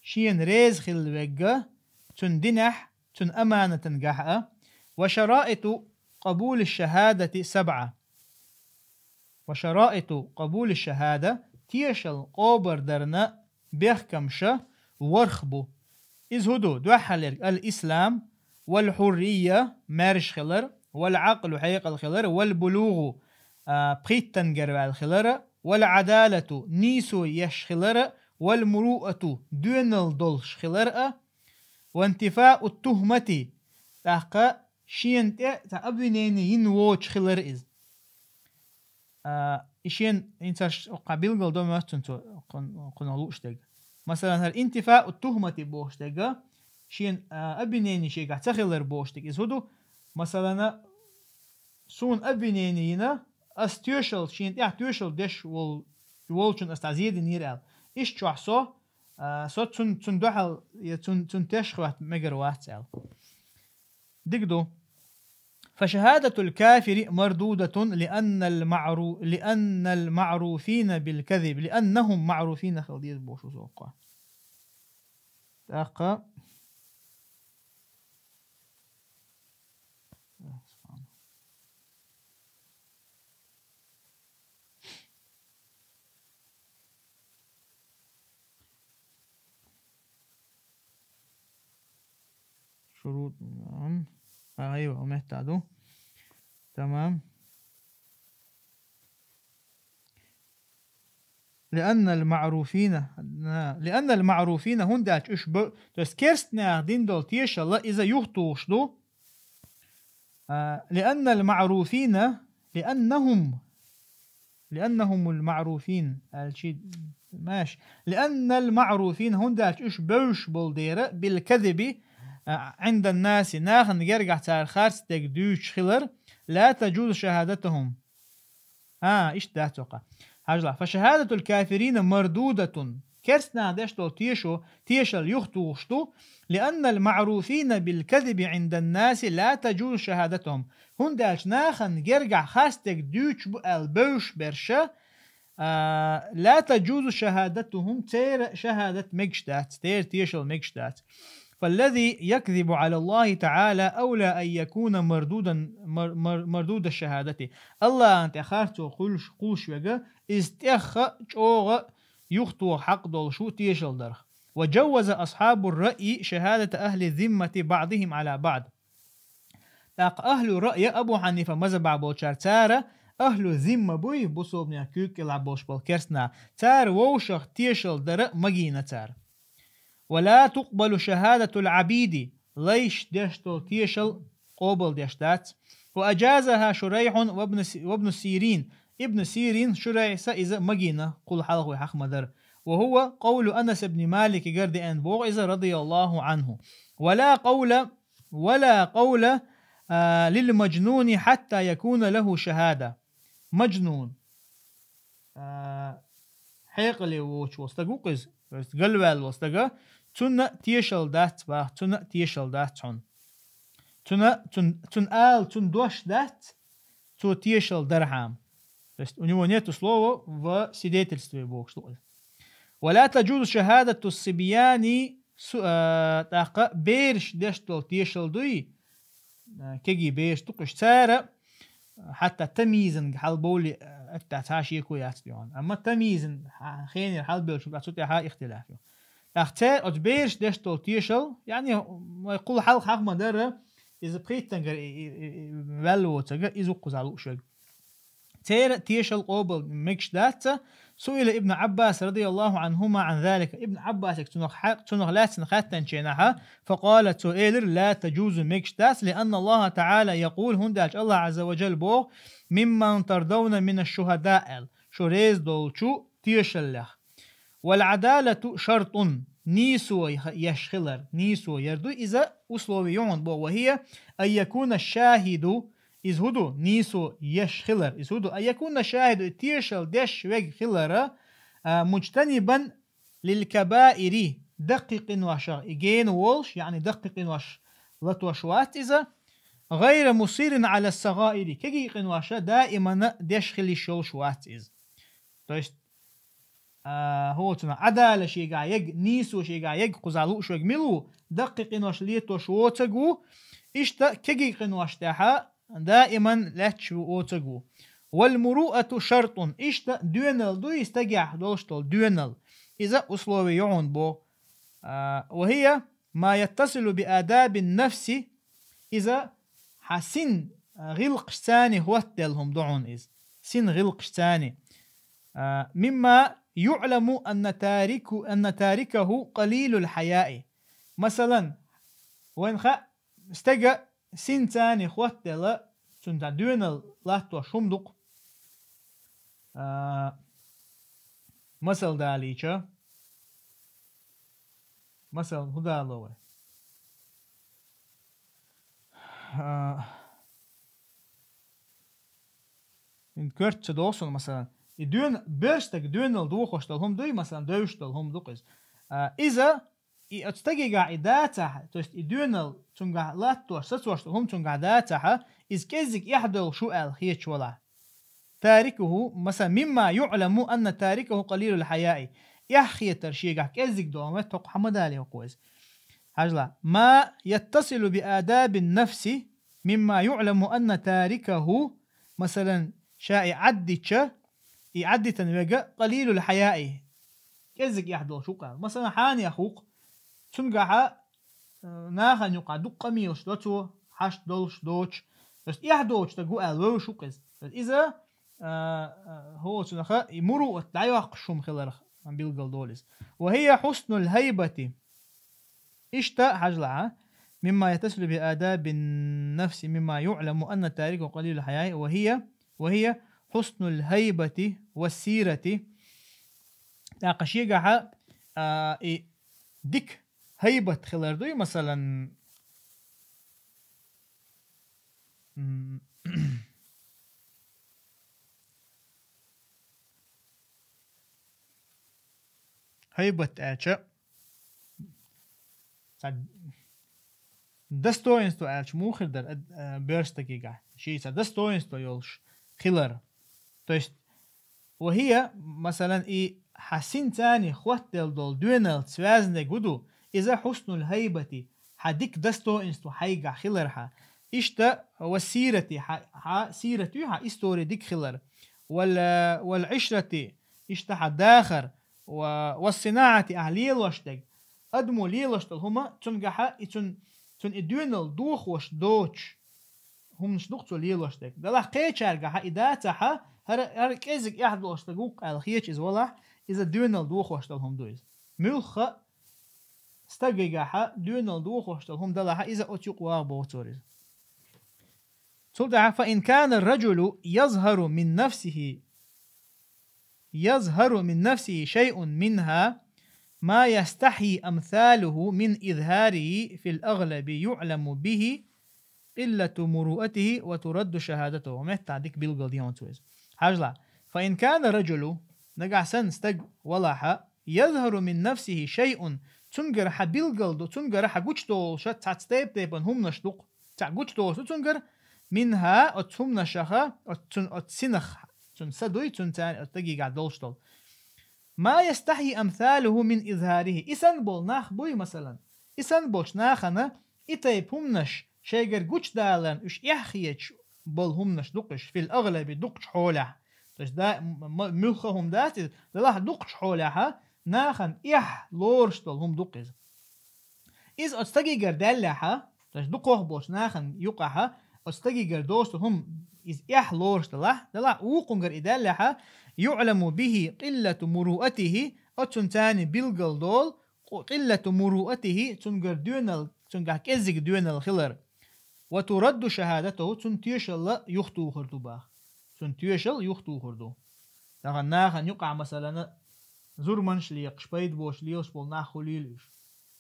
шена реза хилла вегга, цун динехь, цун аманатан гахьа, ва шараиту къабули шахадати сабъа. Ва шараиту къабули шахада, тешал къобар дарна бехкамша ворх бу. Из хӀу ду, дуьххьалерг ал-ислам, вал хьуррия, маьрша хилар, вал Ӏакълу, хьекъал хилар, вал булугъу, а, пхийттангара ваьлла хилара, вал Ӏадалату, нийсо еш хилара, вал муруъату, доьналла долуш хилара, вантифау тухмати, тӀаккха шена тӀе цхьа обвинение йина воцуш хилара иза. А, и шен, инцаш кху билгал до моьтту цо кхун-, кхунах лууш дерг. Масалан, хӀара интифау тухмати бохуш дерг, шен, а, обвинение шегахь ца хилар бохуш дерг. Иза хӀу ду? Масалан, суна обвинение йина, ас тоьшалла, шен тӀехь тоьшалла деш вол-, волчун ас дӀа зе динера аьлла. Иштта чохь со, а, со цун, цун дуьхьал, я цун, цун теш хӀотта мегар вац аьлла. Дика ду. فشهادة الكافر مردودة لأن المعرو-، لأن المعروفين بالكذب، لأنهم معروفين хила деза бохуш ву со кху. ТӀаккха. شروط، نعم. آه، أيوة، محتاجه. تمام. لأن المعروفين، لأن المعروفين, хӀунда аьлча уьш бо-, то есть керстанех дина долу тешалла иза юхатухуш ду. А, لأن المعروفين، لأنهم، لأنهم المعروفين, аьлчи, маш. لأن المعروفين, хӀунда аьлча уьш бевзаш болу дера, بالكذب, а, عند الناس, нахана гергахь цара харц дерг дуьйцуш хилар, لا تجوز شهادتهم. А, иштта дац оха. Хьажал, فشهادة الكافرين مردودة. Керстанех деш долу тешо, тешалла юхатухуш ду, لأن المعروفين بالكذب عند الناس لا تجوز شهادتهم. ХӀунда аьлча нахана гергахь харц дерг дуьйцуш бу аьлла бевзаш берш, а, لا تجوز شهادتهم, церан шахадат мегаш дац, церан тешалла мегаш дац. فالذي يكذب على الله تعالى أولى أن يكون مردودا، مر-، مر-، مردود الشهادة. Аллахьан тӀе харцо кхуллуш, кхуллуш верг, иза тӀех а чӀогӀа юхатоха хьакъ долуш ву тешалла дарх. وجوز أصحاب الرأي شهادة أهل الذمة بعضهم على بعض. ТӀаккха ахӀлу раъя Абу Хьанифа мазхӀабехь болчара, цара ахӀлу зимма буй, бусалбанех куьйга кӀелахь болуш болу керстанех, цара вовшах тешалла дара магийна цара. ولا تقبل شهادة العبيد, лайш деш долу тешалла къобалдеш дац. وأجازها شريح وابن س-، وابن سيرين, Ибн Сирин, Шурайса иза магийна, кхул хьалха вай хьаха ма дара. وهو قول أنس بن مالك гар деана боху иза, رضي الله عنه. ولا قول، ولا قول, а, للمجنون حتى يكون له شهادة. Маджнун. А, хьекъале воцуш волу стаг ву-кх иза, то есть галваьлла волу стага, цунна тешал дац, бах, цунна тешал дац хьуна. Цунна, цун, цун ала, цун дош дац, цо тешал дархьама. То есть у него нету слова в свидетельстве бохуш ду-кх иза. ولا تجوز شهادة الصبيان, су-, а, тӀаккха бераш деш долу тешал дуй, а, кегий бераш ду-кх уьш, цара, а, хьатта тамйизан хьалабовлий, а, атта цхьа шеко яц дуьйхьун. Амма тамйизан хьа-, хенера хьалабевлчун тӀехь цу тӀехь ихтилаф ю. ТӀаккха цара оцу бераш деш долу тешал, яъни, вай кхул хьалха хьаха ма дара, иза пхийттангара и, и, и, и, ваьлла воцург, иза ву-кх кхузахь лууш верг. Церан тешал къобал мегаш дац. سئل ابن عباس رضي الله عنهما عن ذلك. Ибн Ӏаббасага цунах хьа-, цунах лаьцна хаьттинчу хенахь, فقال, цо элира: لا تجوز, мегаш дац, لأن الله تعالى يقول, хӀунда аьлча АллахӀ Ӏазза ва Жалла боху: ممن ترضون من الشهداء, аьлла, шу реза долчу тешаллех. والعدالة شرط, нийсо еш хилар, нийсо яр ду иза условие ю хьуна боху. وهي أن يكون الشاهد, иза хӀун ду, нийсо еш хилар, иза хӀун ду, أن يكون الشاهد, и тешал деш верг хилар, а, مجتنبا للكبائر, даккхий къиношах и гена волуш, яъни даккхий къинош латош вац иза, غير مصر على الصغائر, кегий къинош даимана деш хила йиш йолуш вац иза. То есть, а, хӀоцунах Ӏадала шегахь ерг, нийсо шегахь ерг кхузахь лууш верг мила ву, даккхий къинош летош воцург ву, иштта кегий къинош тӀехь даиман лаьтташ ву оцург ву. والمروءة شرط, иштта доьналла дуй, стагехь долуш долу доьналла. Иза условие ю хьуна боху. А, وهي ما يتصل بآداب النفس, иза хьан син гӀиллакхашца хӀоттаделла хӀума ду хьуна иза. Син гӀиллакхашца. А, مما يعلم أن تارك-, أن تاركه قليل الحياء. Масалан, вайна хаьа, стеган синца хӀоттаделла, цуьнан цхьа доьналла латтош хӀума ду-кх. А, масал далийча, масал хӀун дало вай? А, ин коьрта ца догӀу суна, масалан, и доьна-, берш стаг доьналла дохош долу хӀума дуй, масалан, девзаш долу хӀума ду-кх иза. А, иза И оцу стагигахь и дацахь, то есть и доьналла цуьнгахь латтош, сацош долу хӀума цуьнгахь дацахь, иза кӀеззиг эхь долуш ву аьлла хеташ валахь. تاركه, масалан, مما يعلم أن تاركه قليل الحياء. Эхь хетар шегахь кӀеззиг долу хӀума, тӀаккха хьан ма далийна кхуза. Хьажал, ما يتصل بآداب النفس مما يعلم أن تاركه, масалан, ша и Ӏаддича, и Ӏаддитан верг قليل الحياء, кӀеззиг эхь долуш ву-кх аьлла. Масалан, хьенех ву-кх, цуьнгахь, э, нахана юкъахь дукха къамелаш до цо, хьашт долуш, доцуш. То есть эхь доцуш стаг ву аьлла вевзаш ву-кх иза. То есть иза, э, э, хӀоцунах и муруъат дӀайоккхуш хӀума хиларх билгал долу иза. وهي حسن الهيبة. Иштта, хьажал, مما يتصل بآداب النفس مما يعلم أن تاركه قليل الحياء وهي، وهي حسن الهيبة والسيرة. ТӀаккха шегахь, а, и дика хӀайбат хилар дуй, масалан, м, хӀайбат аьлча, цхьа достоинство аьлча муха хир дара, а, а, боьрша стагигахь? Шен цхьа достоинство йолуш хилар. То есть, وهي, масалан, и хьан синца хӀоттаделла долу доьналлаца связанный гу ду, иза حسن الهيبة, хьан дика достоинство хьайгахь хилар хьан. Иштта والسيرة, хьан, хьан сират ю, хьан истори дика хилар. وال-, والعشرة, иштта хьан дахар, ва, والصناعة, ахь лелош дерг. Адамо лелош долу хӀума, цуьнгахь и цуьнан, цуьнан и доьналла дохош доцуш хӀуманаш ду-кх цо лелош дерг. Делахь кхечаьргахь и дацахь, хӀара, хӀара кӀеззиг эхь долуш стаг ву-кх аьлла хеташ иза валахь, иза доьналла дохош долу хӀума ду иза. Муьлхха а стагигахь доьналла дохош долу хӀума далахь, иза оцу юкъа вагӀа боцур иза. Цул тӀаьхьа: فإن كان الرجل يظهر من نفسه يظهر من نفسه شيء منها ما يستحي أمثاله من إظهاره في الأغلب يعلم به قلة مروءته وترد شهادته. Метта дика билгал дийна цо иза. Хьажал: فإن كان الرجل, нагахь санна стаг валахь, يظهر من نفسه شيء, цунгара хьа билгал ду, цунгара хьа гучадолуша цхьацца тайп-тайпана хӀуманаш ду-кх, цхьа гучадолуш ду цунгара, منها, оцу хӀуманашаха, оцу цун, оцу синах, цун са дуй, цун царна оцу стагигахь долуш долу. ما يستحي أمثاله من إظهاره. И санна болу нах буй, масалан, и санна болчу нахана и тайпа хӀуманаш шайгара гучудаларна уьш эхь хеташ болу хӀуманаш ду-кх уьш, في الأغلب, дукхачу хьолехь. То есть, да, м-, м-, муьлхха хӀума дац иза, делахь дукхачу хьолехьа нахана эхь лоруш долу хӀума ду-кх иза. Иза оцу стагигара даьллехьа, то есть дукхох болчу нахана юкъахьа, оцу стагигара доцу хӀума иза эхь лоруш делахь, делахь вукхунгара и даьллехьа, يعلم به قلة مروءته, оцунна царна билгал долу, къу-, قلة مروءته, цунгара доьналла, цунгахь кӀеззиг доьналла хилар. وترد شهادته, цунна тоьшалла юхатухур ду боху. Цунна тоьшалла юхатухур ду. Тахана нахана юкъахь, масалана, зурманаш лекхаш, пайда боцуш лелаш болу нах хуьлийла уьш.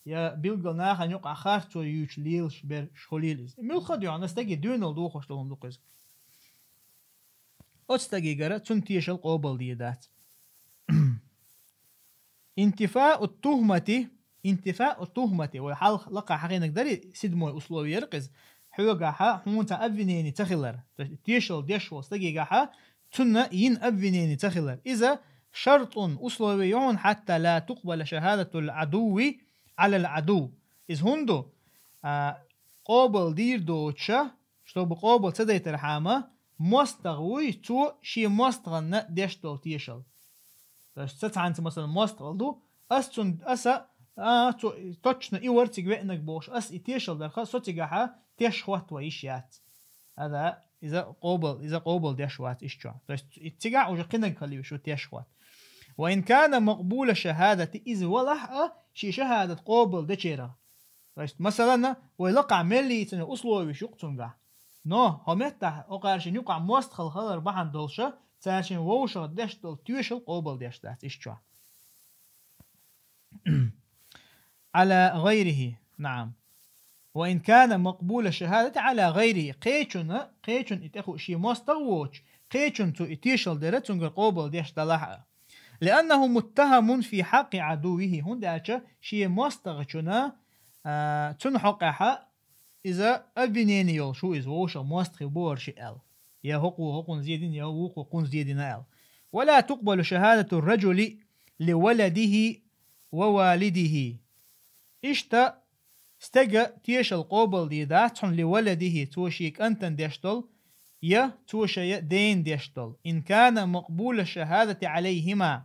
Я билггал нахана юкъахь харцо юьйцуш лелаш берш хуьлийла иза. Муьлхха а дуьхьал стаге доьналла дохуш долу хӀума ду-кх иза. Оцу стагигара цунна тоьшалла къобалдийр дац. انتفاء التهمة, انتفاء التهمة, вай хьалха лакхахь хьахийнарг дарий, седьмой условие яра-кх иза. Хьоьгахьа хьуна цхьа обвинение ца хилар. То есть тоьшалла деш волу стагигахьа цунна йина обвинение ца хилар. Иза шартӀун, условие ю хьуна, حتى لا تقبل شهادة العدو على العدو. Иза хӀунда ду? А, къобалдийр доцуша, чтобы къобал ца дайтархьама, мостагӀа вуй, цо шен мостагӀанна деш долу тоьшалла. То есть ца цхьаьнца, масалан, мостагӀалла ду, ас цун, аса, а, цо, точно и вара цига веанарг бохуш, ас и тоьшалла дарха, со цигахьа теш хӀоттаван йиш яц. Ада, иза къобал, иза къобал деш вац иштта. То есть и цигахь уже кхинарг хила везаш ву теш хӀотта. وإن كان مقبول الشهادة, иза валахь а, шен шахӀадат къобал дечеран. То есть, масалана, вай лакхахь мел йийцина условиш ю-кх цунгахь. Но хӀокху меттехь, хӀокхара шен юкъахь мостагӀалла хилар бахьана долуша, цара шен вовшах деш долу тоьшалла къобалдеш дац иштта. على غيره, نعم. وإن كان مقبول الشهادة على غيره. Кхечунна, кхечунна и тӀехула шен мостагӀа воцуш, кхечунна цо и тоьшалла дара, цуьнгара къобалдеш далахь а. لأنه متهم في حق عدوه. ХӀунда аьлча шен мостагӀчунна, а, цунна хьокъехьа иза обвинение йолуш ву иза, вовшах мостагӀий бу хӀара шиъ аьлла. Я хӀокхо хӀокхунна зен дина, я вукхо кхунна зен дина аьлла. ولا تقبل شهادة الرجل لولده ووالده. Иштта стага тоьшалла къобалдийр дац хьуна لولده, цо шен кӀантана деш долу, я цо шайн дена деш долу. إن كان مقبول الشهادة عليهما.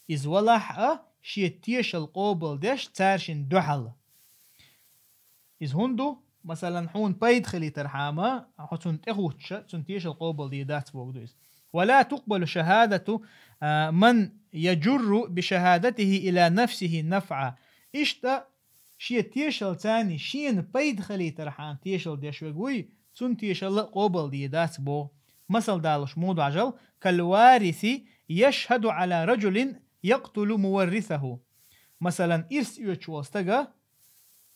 Иза валахь а, шен тоьшалла къобалдеш цаьршинна дуьхьал. Иза хӀунда ду? Масалан, хьуна пайда хилийтархьама, хьо цунна тӀехӀуттуша, цунна тоьшалла къобалдийр дац бохург ду иза. ولا تقبل شهادة, а, من يجر بشهادته إلى نفسه نفعا. Иштта шен тоьшаллаца шена пайда хилийтархьама тоьшалла деш верг вуй, цунна тоьшалла а къобалдийр дац боху. Масал далош муха ду хьажал: كالوارث يشهد على رجل يقتل مورثه. Масалан, ирс оьцуш волу стага,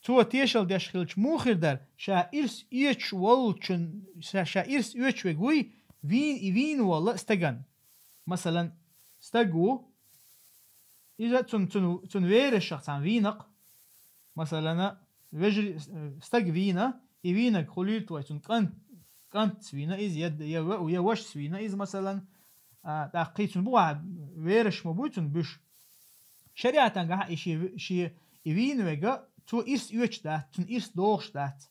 цо тоьшалла деш хилча муха хир дара, ша ирс оьцуш волчун, ша, ша ирс оьцуш верг вуй, вийна, и вийна волу стагана. Масалан, стаг ву, иза цун, цун, цун верашах цхьана вийна-кх. Масалана, вежарий, стаг вийна, и вийнарг хуьлийла вай, цун кӀант, кӀантаца вийна иза, я, я, я вашас вийна иза, масалан, а, тӀаккха кхин цун бухахь вераш ма буй цун буьш. ШариӀатангахь и ши, ши, и вийна верг, цо ирс оьцуш дац, цунна ирс дохуш дац.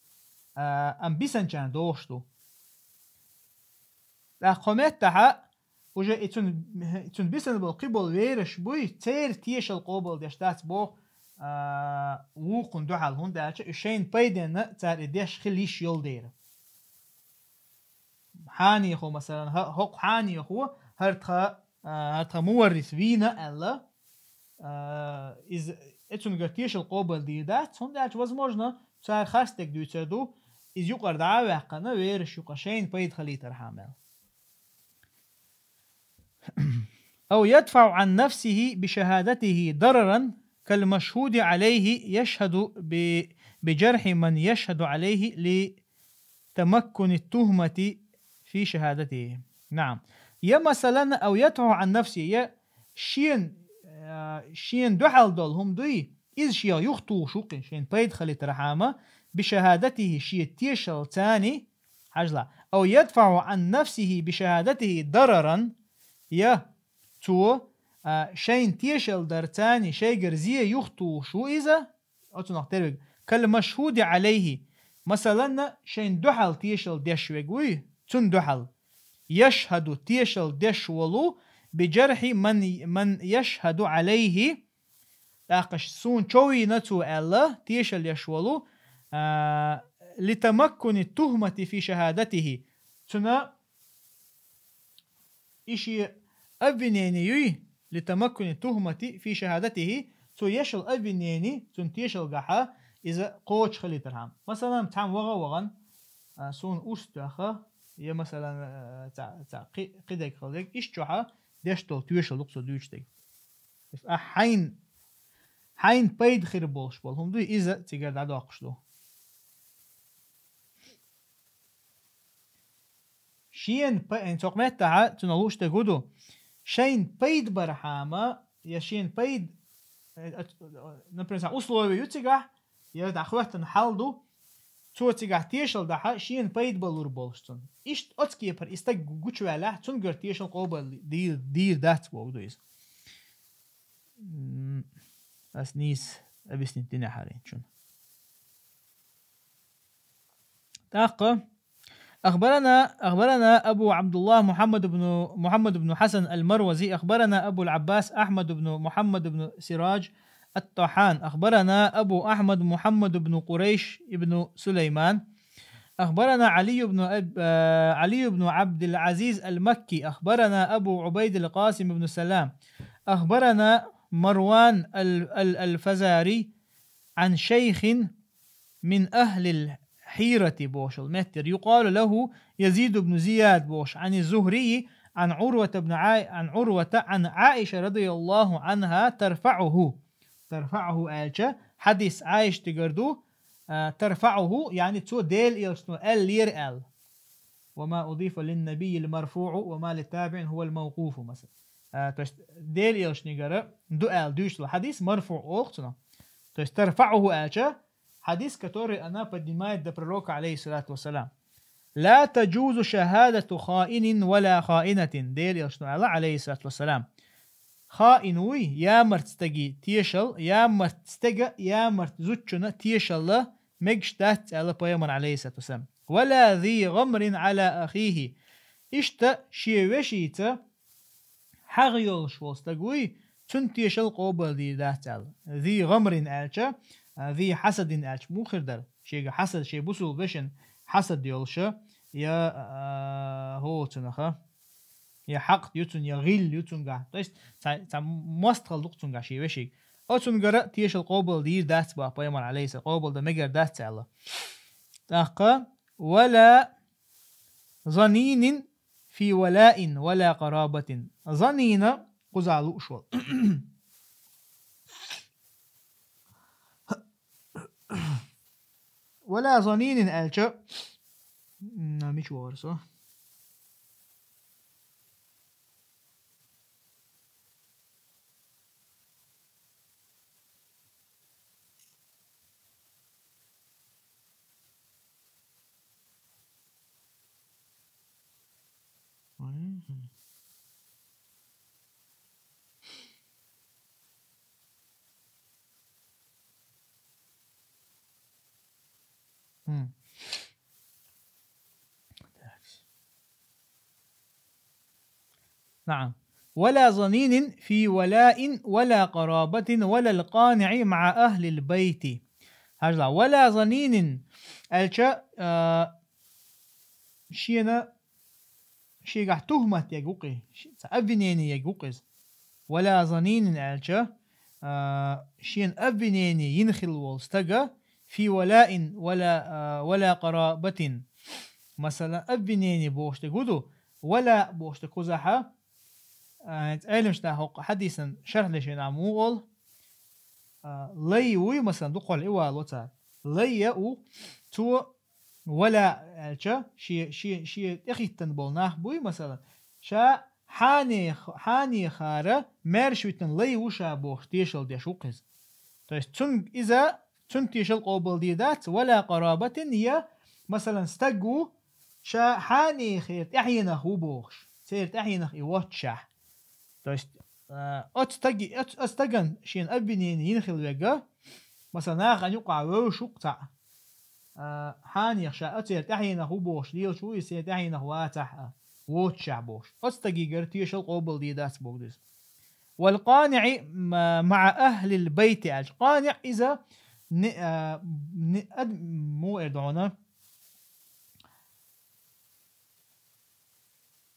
А, амма бисанчарна дохуш ду. ТӀаккха хӀокху меттехьа, уже и цун, цун бисана болу кхин болу вераш буй, церан тоьшалла къобалдеш дац боху, а, вукхунна дуьхьал, хӀунда аьлча уьш шайна пайденна цара и деш хила йиш йолу дела. Хьанехо, масалан, хӀа-, хӀокху хьанехо, хӀара тхан, а, хӀара тхан муваррис вийна аьлла, а, иза, и цуьнгара тоьшалла къобалдийр дац, хӀунда аьлча, возможно, цара харцдерг дуьйцур ду, иза юкъара дӀа а ваьккхина, вераш юкъа шайна пайда хилийтархьама аьлла. أو يدفع عن نفسه بشهادته ضررا كالمشهود عليه يشهد ب-، بجرح من يشهد عليه لتمكن التهمة في شهادته. نعم. Я, масалан, أو يدفع عن نفسه, я шен, а, шен дуьхьал долу хӀума дуй, иза шен юхатухуш ву кхин, шен пайда хилийтархьама, بشهادته, шен тешалла цани, хьажла, أو يدفع عن نفسه بشهادته ضررا, я цо, а, шайн тешалла дар цани шайгара зе юхатухуш ву иза, оцунах тера верг, كالمشهود عليه, масалан, шайн дуьхьал тешалла деш верг вуй, цунна дуьхьал, يشهد, тешалла деш волу, بجرح من، من يشهد عليه, тӀаккха суна чов йина цо аьлла, тешалла еш волу, а, لتمكن التهمة في شهادته. Цуьнан и шен обвинение юй, لتمكن التهمة في شهادته, цо еш йолу обвинение, цуьнан тешалгахьа, иза кхочуш хилийтархьама. Масалан, цхьамма ваха а вахана, а, суна урс тоьхна, я, масалан, а, цхьа, цхьа кхи-, кхидерг хилла дерг, иштта чохь деш долу тешалла ду-кх цо дуьйцуш дерг. Ахь хьайн, хьайн пайда хир болуш болу хӀума дуй, иза цигара дӀадоккхуш ду. Шена пай-, цу меттехь цунах лууш дерг хӀун ду? Шайна пайда бархьама, я шена пайда, э, э, например, цхьа условие ю цигахь, я дӀахӀоьттина хьал ду, цо цигахь тешалла дахьа, шена пайда балур болуш цунна. Иштта оцу кепара и стаг гучуваьллехь, цуьнгара тешалла къобал дийр, дийр дац бохург ду иза. М, ас нийса объяснить динехь хьаринчун. ТӀаккха. أخبرنا، أخبرنا أبو عبد الله محمد بن، محمد بن حسن المروزي، أخبرنا أبو العباس أحمد بن محمد بن سراج الطحان، أخبرنا أبو أحمد محمد بن قريش بن سليمان، أخبرنا علي بن أب-، آه، علي بن عبد العزيز المكي، أخبرنا أبو عبيد القاسم بن سلام، أخبرنا مروان ال-، ال-، الفزاري عن شيخ من أهل الحيرة بوشل متر يقال له يزيد بن زياد بوش عن الزهري عن عروة بن عا-، عن عروة عن عائشة رضي الله عنها ترفعه. ترفعه аьлча, хьадис Ӏайшатигара ду, а, ترفعه, яъни цо Делан элчано аьллера аьлла. وما أضيف للنبي المرفوع وما للتابع هو الموقوف, масала. А, то есть, Делан элчанигара ду аьлла дуьйцуш долу хьадис марфуъ олу цунах. То есть, ترفعه аьлча, хьадис, который она поднимает до пророка, عليه الصلاة والسلام. لا تجوز شهادة خائن ولا خائنة. Делан элчано аьлла, عليه الصلاة والسلام. Хаин вуй, ямарт стаге тешал, ямарт стага, ямарт зудчунна тешалла мегаш дац аьлла пайхамар, عليه الصلاة والسلام. ولا ذي غمر على أخيه. Иштта шен вешица хьагӀ йолуш волу стаг вуй, цуьнан тешал къобал дийр дац аьлла. ذي غمر аьлча, а, ذي حسد аьлча муха хир дара? Шега хьасад, шен бусул вешан хьасад йолуша, я, а, хӀо цунаха, я хьакъд ю цунна, я гӀилла ю цуьнгахь. То есть, цхьа, цхьа мостагӀалла ду-кх цуьнгахь шен вешига. Оцуьнгара тешал къобал дийр дац боху пайхамар, عليه الصلاة, къобал дан мегар дац аьлла. ТӀаккха, ولا ظنين في ولاء ولا قرابة. Занина кхузахь лууш волу. ولا ظنين аьлча, м, мича вахара со? Мгм. Так. نعم. ولا ظنين في ولاء ولا قرابة ولا القانع مع أهل البيت. Хьажал, ولا ظنين аьлча, а, шена, шегахь тухмат ерг ву-кх и, ши-, цхьа обвинение ерг ву-кх иза. ولا ظنين аьлча, а, шена обвинение йина хилла волу стага, في ولاء ولا, а, ولا قرابة. Масала, обвинение бохуш дерг хӀун ду? Вала бохуш дерг кхузахьа, а, хӀинца Ӏеламнаха хӀокху хьадисан шархь дешина муха олу? А, лай вуй, масала, дукхахьолла и вало цара. Лай я у, цо вала аьлча, шен, шен, шен тӀехӀиттина болу нах буй, масала, ша хьанех-, хьанехара маьрша витина лай ву ша бохуш тешалла деш ву-кх иза. То есть цунна иза, цунна тешалла къобалдийр дац, вала къарабатин я, масалан, стаг ву, ша хьанехера тӀаьхьенах ву бохуш, церан тӀаьхьенах и воццушехь. То есть, а, оцу стаги-, оцу, оцу стагана шена обвинение йина хила верг, масалан, нахана юкъахь вевзаш ву-кх цхьаъ, а, хьанех ша оцеран тӀаьхьенах ву бохуш лелаш ву, иза церан тӀаьхьенах вацахь а, воццушехь бохуш. Оцу стагигара тешалла къобалдийр дац боху иза. والقانع مع أهل البيت аьлча. КъаниӀ иза не-, а, не-, ад-, муха эр ду хьуна?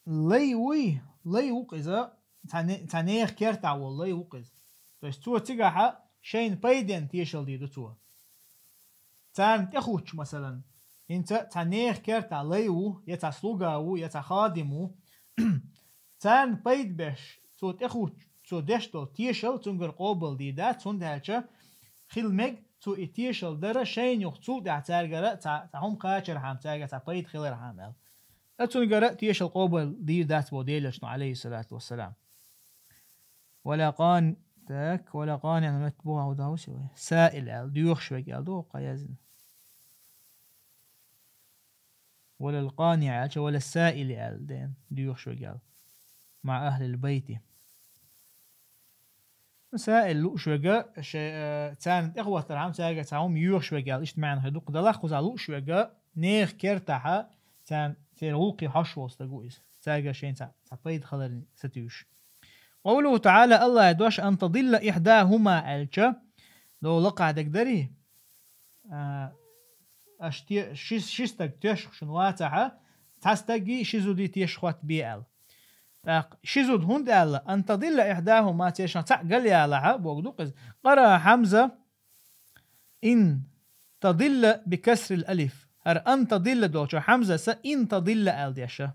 Лай вуй, лай ву-кх иза, цхьа не-, цхьа нехан кертахь волу лай ву-кх иза. То есть цо цигахьа шайна пайденна тешалла дийр ду цо. Царна тӀехуттуш, масалан, хӀинца цхьа нехан кертахь лай ву, я цхьа слуга ву, я цхьа хадим ву. Царна пайда беш, цо тӀехуттуш, цо деш долу тешалла цуьнгара къобалдийр дац, хӀунда аьлча хила мега, цо и тешалла дара шайна юха цул тӀаьхьа цаьргара цхьа, цхьа хӀума кхачархьама, цаьргара цхьа пайда хилархьама аьлла. Ткъа цуьнгара тешалла къобалдийр дац боху Делан Элчано, алейхиссалату вассалам. Вала къан-, так, вала къаниӀ метта боху Абу Давуд, саил аьлла, доьхуш верг аьлла ду, кхаъ яздина. Вала къаниӀ аьлча, вала саили аьлла дена, доьхуш верг аьлла. Маъа ахлил байти. Саил лууш верг, шай, э, царна тӀехӀоттархьама, цаьрга цхьа хӀума йоьхуш верг аьлла, иштта маьӀна хир ду-кх. Делахь кхузахь лууш верг, нехан кертахьа, царна, церан гӀуллакхе хьожуш волу стаг ву иза. Цаьрга шайна цхьа, цхьа пайда хиларна сатуьйсуш. Къовлуху таӀала, АллахӀа дош: «Ан тадилла ихьдахума», аьлча, дов лакхахь дерг дарий? А, аша те-, ши, ши стаг тешаш шуна вацахьа, цхьа стаге ши зуде тешаш хӀоттабе аьлла. ТӀаккха ши зуда хӀунда аьлла? «Ан тадилла ихьдахума», цаьршинах цхьаъ галъялахьа, бохург ду-кх иза. Къара Хьамза: «Ин тадилла би касрил алиф». ХӀара «ан тадилла» долчу Хьамзаса «ин тадилла» аьлла деша.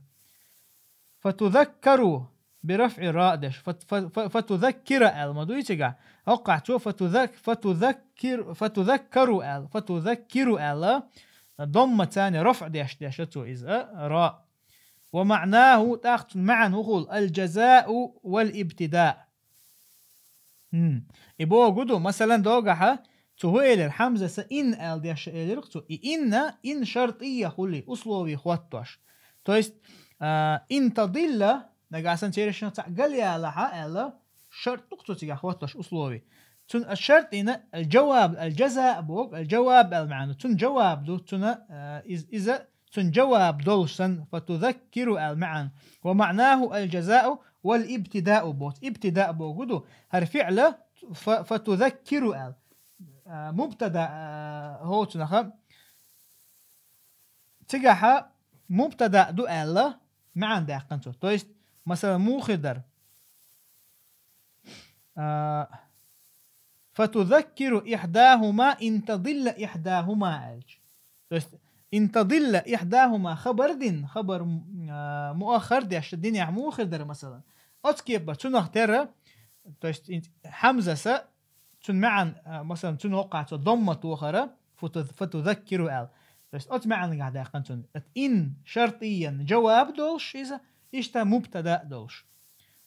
«Фатудаккару» би рафӀи ра деш. Фат-, фа-, фа-, «фатудаккира» аьлла ма дуй цигахь. ХӀоккхахь цо «фатудак-, фатудаккир-, фатудаккару» аьлла. «Фатудаккиру» аьлла. Домма царна рафӀ деш, деша цо иза, а, ра. «Ва маънаху», тӀаккха цуьнан маьӀна хӀун хуьлу: «Аль-жазау валь-ибтида». ХӀм. И бохург ду, масалан, догахьа, цо хӀун элира, Хьамзаса «ин» аьлла деша элира-кх цо. И «инна», «ин» шартӀийя хуьлий, условий хӀоттош. То есть, а, «ин тадилла», нагахь санна цершинах цхьаъ галъялахьа аьлла, шартӀ ду-кх цо цигахь хӀоттош условий. Цуьнан а шартӀина, аль-жаваб, аль-жаза боху, аль-жаваб аьлла маьӀна. Цуьнан жаваб ду, цуьнан, а, из-, иза, цуьнан жаваб долуш санна, «фатудаккиру» аьлла маьӀна. «Ва маънаху аль-жазау валь-ибтидау» боху. Ибтида бохург ду, хӀара фиъла фа-, «фатудаккиру» аьлла. А, мубтада, а, хӀоцунаха. Цигахьа мубтада ду аьлла, маьӀна даьккхина цо. То есть, масалан, муха хир дара? А, «Фатудаккиру ихьдахума ин тадилла ихьдахума», аьлча. То есть, «ин тадилла ихьдахума» хабар дина, хабар, а, муаххар деш динехь муха хир дара, масалан. Оцу кепара цунах тера, то есть, ин-, Хьамзаса, цуьнан маьӀна, а, масалан, цуьнан хӀоккхахь цо домма тохара, «фату-, фатудаккиру» аьлла. То есть, оцу маьӀнагахь даьккхина цуьнан. Ат «ин» шартӀийян жаваб долуш иза, иштта мубтада долуш.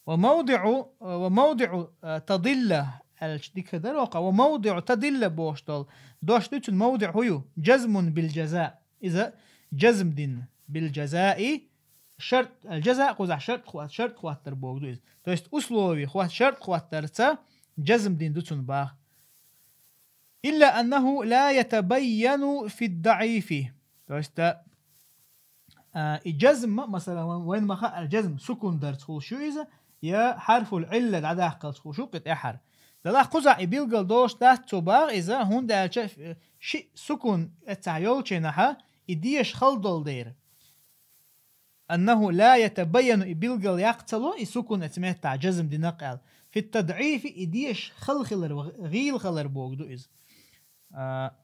«Ва мавдиъу, ва мавдиъу, а, тадилла», аьлча дика дара хӀокхахь. «Ва мавдиъу тадилла» бохуш долу дош ду цуьнан, мавдиъ хӀун ю? «Жазмун биль-жаза». Иза жазм дина, «биль-жазаи», шартӀ, аль-жаза кхузахь шартӀ хӀот-, шартӀ хӀоттар бохург ду иза. То есть, условий хӀот-, шартӀ хӀоттарца жазм дина ду цуьнан боху. «Илла аннаху ла ятабайяну фид-даӀифи». То есть, а, а, и жазм, масалан, вайн ма хаьара, жазм сукун дарца хуьлуш ю иза, я хьарфул-Ӏилла дӀадаккхалц хуьлуш ю-кх и тӀаьхьара. Делахь кхузахь и билгал долуш дац цо боху иза, хӀунда аьлча, э, шиъ сукун эццахь йолчу хенахьа, и деша хала долу дера. «Аннаху ла ятабайяну», и билгал яккха ца ло, и сукун эцу меттахь жазм дина-кх аьлла. «Фит-тадӀифи», и деша хала хилар, гӀийла хилар бохург ду иза. А,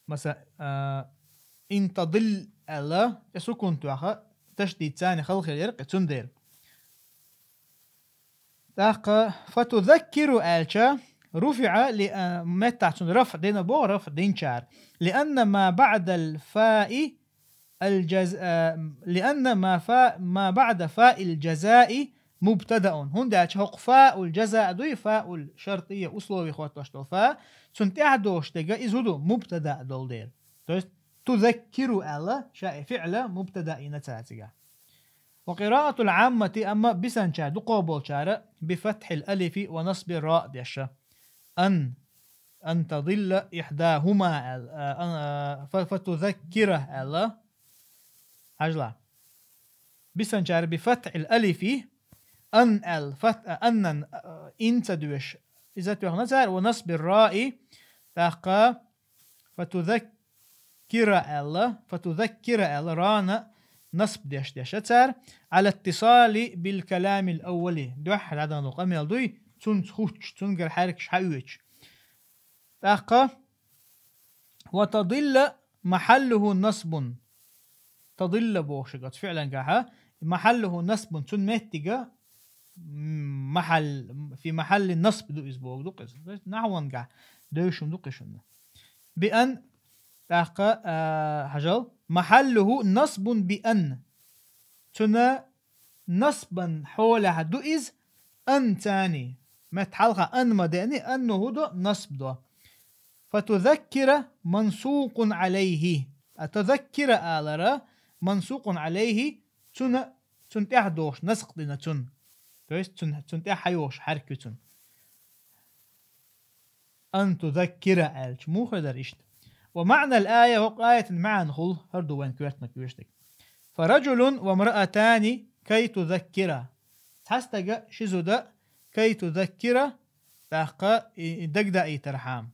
Масала, а, «ин тадилла» аьлла, цӀе сукун тоьхна, ташдид цани хала хилар кхы цундела. ТӀаккха «фатузаккиру» аьлча, «руфиӀа» ли, а, меттахь цунна рафӀ дина боху, рафӀ динчара. «Лианна ма баӀдал фаи аль-джаз-, а, лианна ма фа-, ма баӀда фаил джазаи мубтадаун». ХӀунда аьлча хӀокху фаул джаза дуй, фаул шартия условий хӀоттош долу фа, цунна тӀаьхьа долуш дерг иза хӀун ду, мубтада долу дела. То есть «тузаккиру» аьлла, ша и фиӀла мубтада йина цара цигахь. «Ва къираатул Ӏаммати», амма бисанчара, дукхах болчара, «би фатхьил алифи ва насбир ра» деша. «Ан, ан тадилла ихьдахума» аьлла, а, ан, а, фа-, «фатузаккира» аьлла. Хьажал. Бисанчара «би фатхьил алифи», «ан» аьлла, фат-, а, «аннан», а, «ин» ца доьшу. Иза тоьхна цара, «ва насбир раи», тӀаккха «фатузаккира» аьлла, «фатузаккира» аьлла, «рана» насб деш деша цара, «Ӏала иттисали бил каламил аввали», дуьххьара дӀадахана къамел дуй, цунца хӀуттуш, цунгара хьаьркаш хьаоьцуш. ТӀаккха «ва тадилла махьаллуху насбун». «Тадилла» бохуш оцу фиӀлангахьа, «махьаллуху насбун», цун меттига, м, махьал, фи махьалли насб ду иза боху ду-кх иза. Нахьвангахь девшам ду-кх и шуна. «Би ан», тӀаккха, а, хьажал, «махьаллуху насбун би ан». Цуьнан насбан хьолехь ду иза «ан» цани. Метта хьалха «ан» ма деани, «ан» ну хӀун до, насб до. «Фатузаккира мансукъун Ӏалайхи». А «тузаккира» алара мансукъун Ӏалайхи, цуьнан, цунна тӀаьхьа дохуш, насакъ дина цунна. То есть цунна, цунна тӀаьхьа хьайохуш хьаьрк ю цунна. «Ан тузаккира» аьлча, муха дара иштта. «Ва маънал ая», хӀокху аятан маьӀна хуьлу, хӀара ду вайн коьртаниг оьшург. «Фа раджулун ва мраатани кай тузаккира». Цхьа стага, ши зуда, «кай тузаккира», тӀаккха и, и дагадаийтархьама.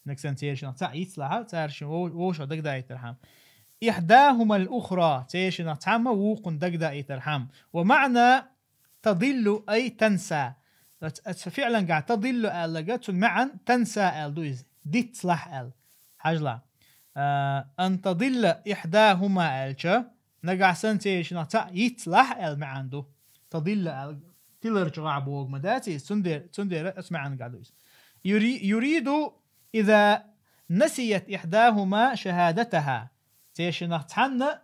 Нагахь санна церан шиннах цхьаъ йицлахь, цара шин вов-, вовшах дагадаийтархьама. «Ихьдахумал ухра», церан шиннах цхьамма вукхунна дагадаийтархьама. «Ва маъна тадиллу ай танса». Ац-, аца фиӀлангахь «тадиллу» аьлларг, цунна маьӀна «танса» аьлла ду иза. Дицлахь аьлла. Хьажал. А, «ан тадилла ихьдахума» аьлча, нагахь санна церан шиннах цхьаъ йицлахь аьлла маьӀна ду. «Тадилла» аьлла, тиларчу гӀахь боху ма дац иза, цундела, цундела аца маьӀнангахь ду иза. «Юри-, юриду иза насият ихьдахума шахадатаха». Церан шиннах цхьанна,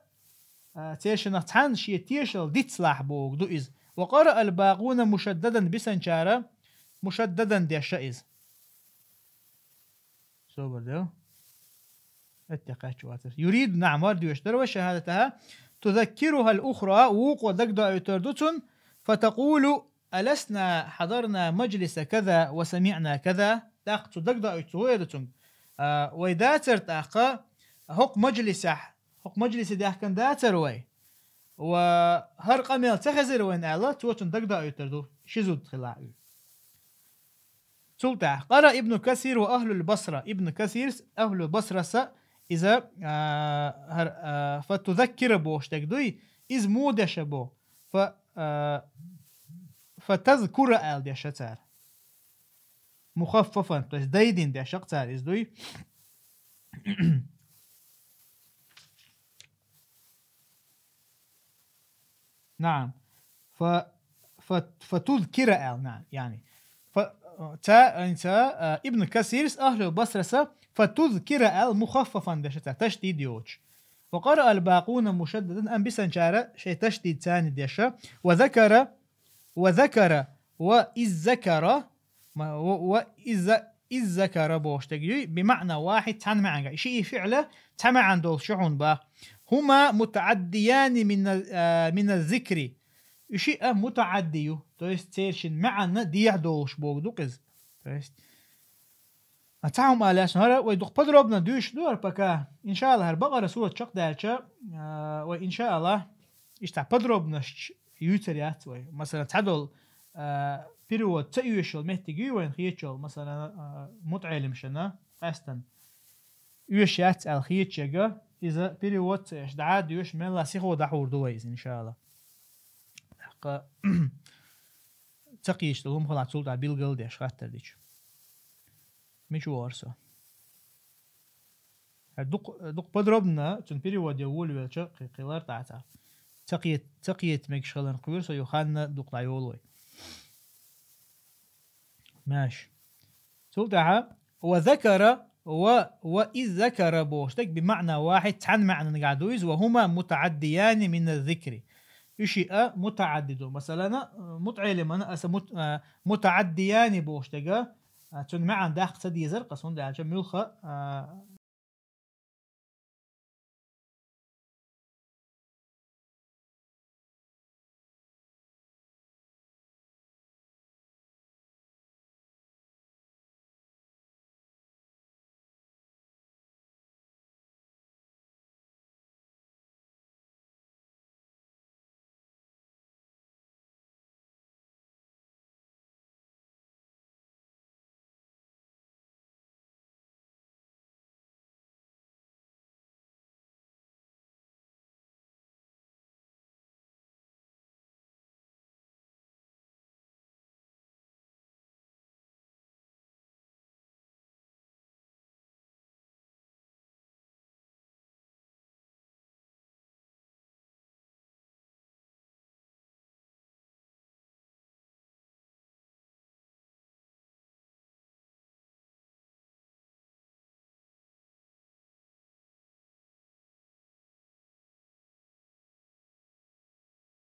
а, церан шиннах цхьанна шен тешалла дицлахь боху ду иза. «Ва къараал бакъуна мушаддадан», бисанчара мушаддадан деша иза. Собар де. Атте кхаччу вацар. «Юриду», наӀам, вар доьшуш дара, «ва шахадатаха тузаккирухал ухра», вукхо дагадоуьйтур ду цунна, «фатакъулу аласна хьадарна маджлиса каза ва самиъна каза». ТӀаккха цу дагадоуьйту цо эр ду цунга: «А, вай дацара тӀаккха хӀокху маджлисехь, хӀокху маджлисе даьхкина дацара вай? Ва хӀара къамел ца хезира вайна?» аьлла, цо цунна дагадоуьйтур ду, ши зуда хилахь уьш. Цул тӀаьхьа: «Къара Ибну Касир ва ахлул Басра». Ибну Касирс, ахлул Басраса иза, а, хӀара, а, «фатузаккира» бохуш дерг дуй, иза муха деша боху? «Фа, а, фатазкура» аьлла деша цара. Мухаффафан, то есть дайдина деша-кх цара иза дуй. НаӀам. Фа, фа, «фатузкира» аьлла, наӀам, яъни. Фа, ца, ца, а, Ибн Касирс, ахлул Басраса «фатузкира» аьлла мухаффафан деша цара, ташдид йоцуш. «Ва къараал бакъуна мушаддадан», амма бисанчара шайн ташдид цани деша. «Ва закара, ва закара, ва иззакара», ма-, ва, ва изза-, «иззакара» бохуш дерг юй, «би маъна вахьид», цхьана маьӀнга. Ши и фиӀла цхьа маьӀна долуш ю хьуна бах. «Хьума мутаӀаддияни мина, а, мина зикри». Уьш шиъ а мутаӀадди ю, то есть церан шин маьӀна дехьа долуш боху ду-кх иза. То есть, а, цхьа хӀума ала лаьцна хӀара, вай дукха подробно дуьйцуш ду хӀара пока. Иншаалла, хӀара Бакъара сурат чекхдаьлча, а, вай, иншаалла, иштта подробносташ юьйцур яц вай. Масала, цхьадолу, а, перевод ца оьшуш йолу меттиг юй вайна хеташ йолу, масала, а, мутаӀеллимашна къаьстина оьшуш яц аьлла хеташ ерг, иза перевод ца еш дӀа а доьшуш, мелла сихо дӀахьур ду вай иза, иншаалла. ТӀаккха ца кхеташ долу хӀума хилахь, цул тӀаьхьа билгал а деш, хаттар дича. Мича вахара со? Дукха, дукха подробно цун переводе волавелча кхе-, кхелар тӀаккха. Ца кхет-, ца кхета мегаш хиларна кхоьру со, юха ханна дукха дӀайолой. Маьш. Цул тӀаьхьа: «وذكر» ва «وإذ ذكر» бохуш дерг بمعنى واحد, цхьана маьӀнанга ду иза, «وهما متعديان من الذكر». Уьш а мутаӀадди ду. Масалана, мутаӀеллимана аса мут-, а, «متعديان» бохуш дерг, а, цун маьӀна даккха ца дезар, къа сунда аьлча муьлха, а,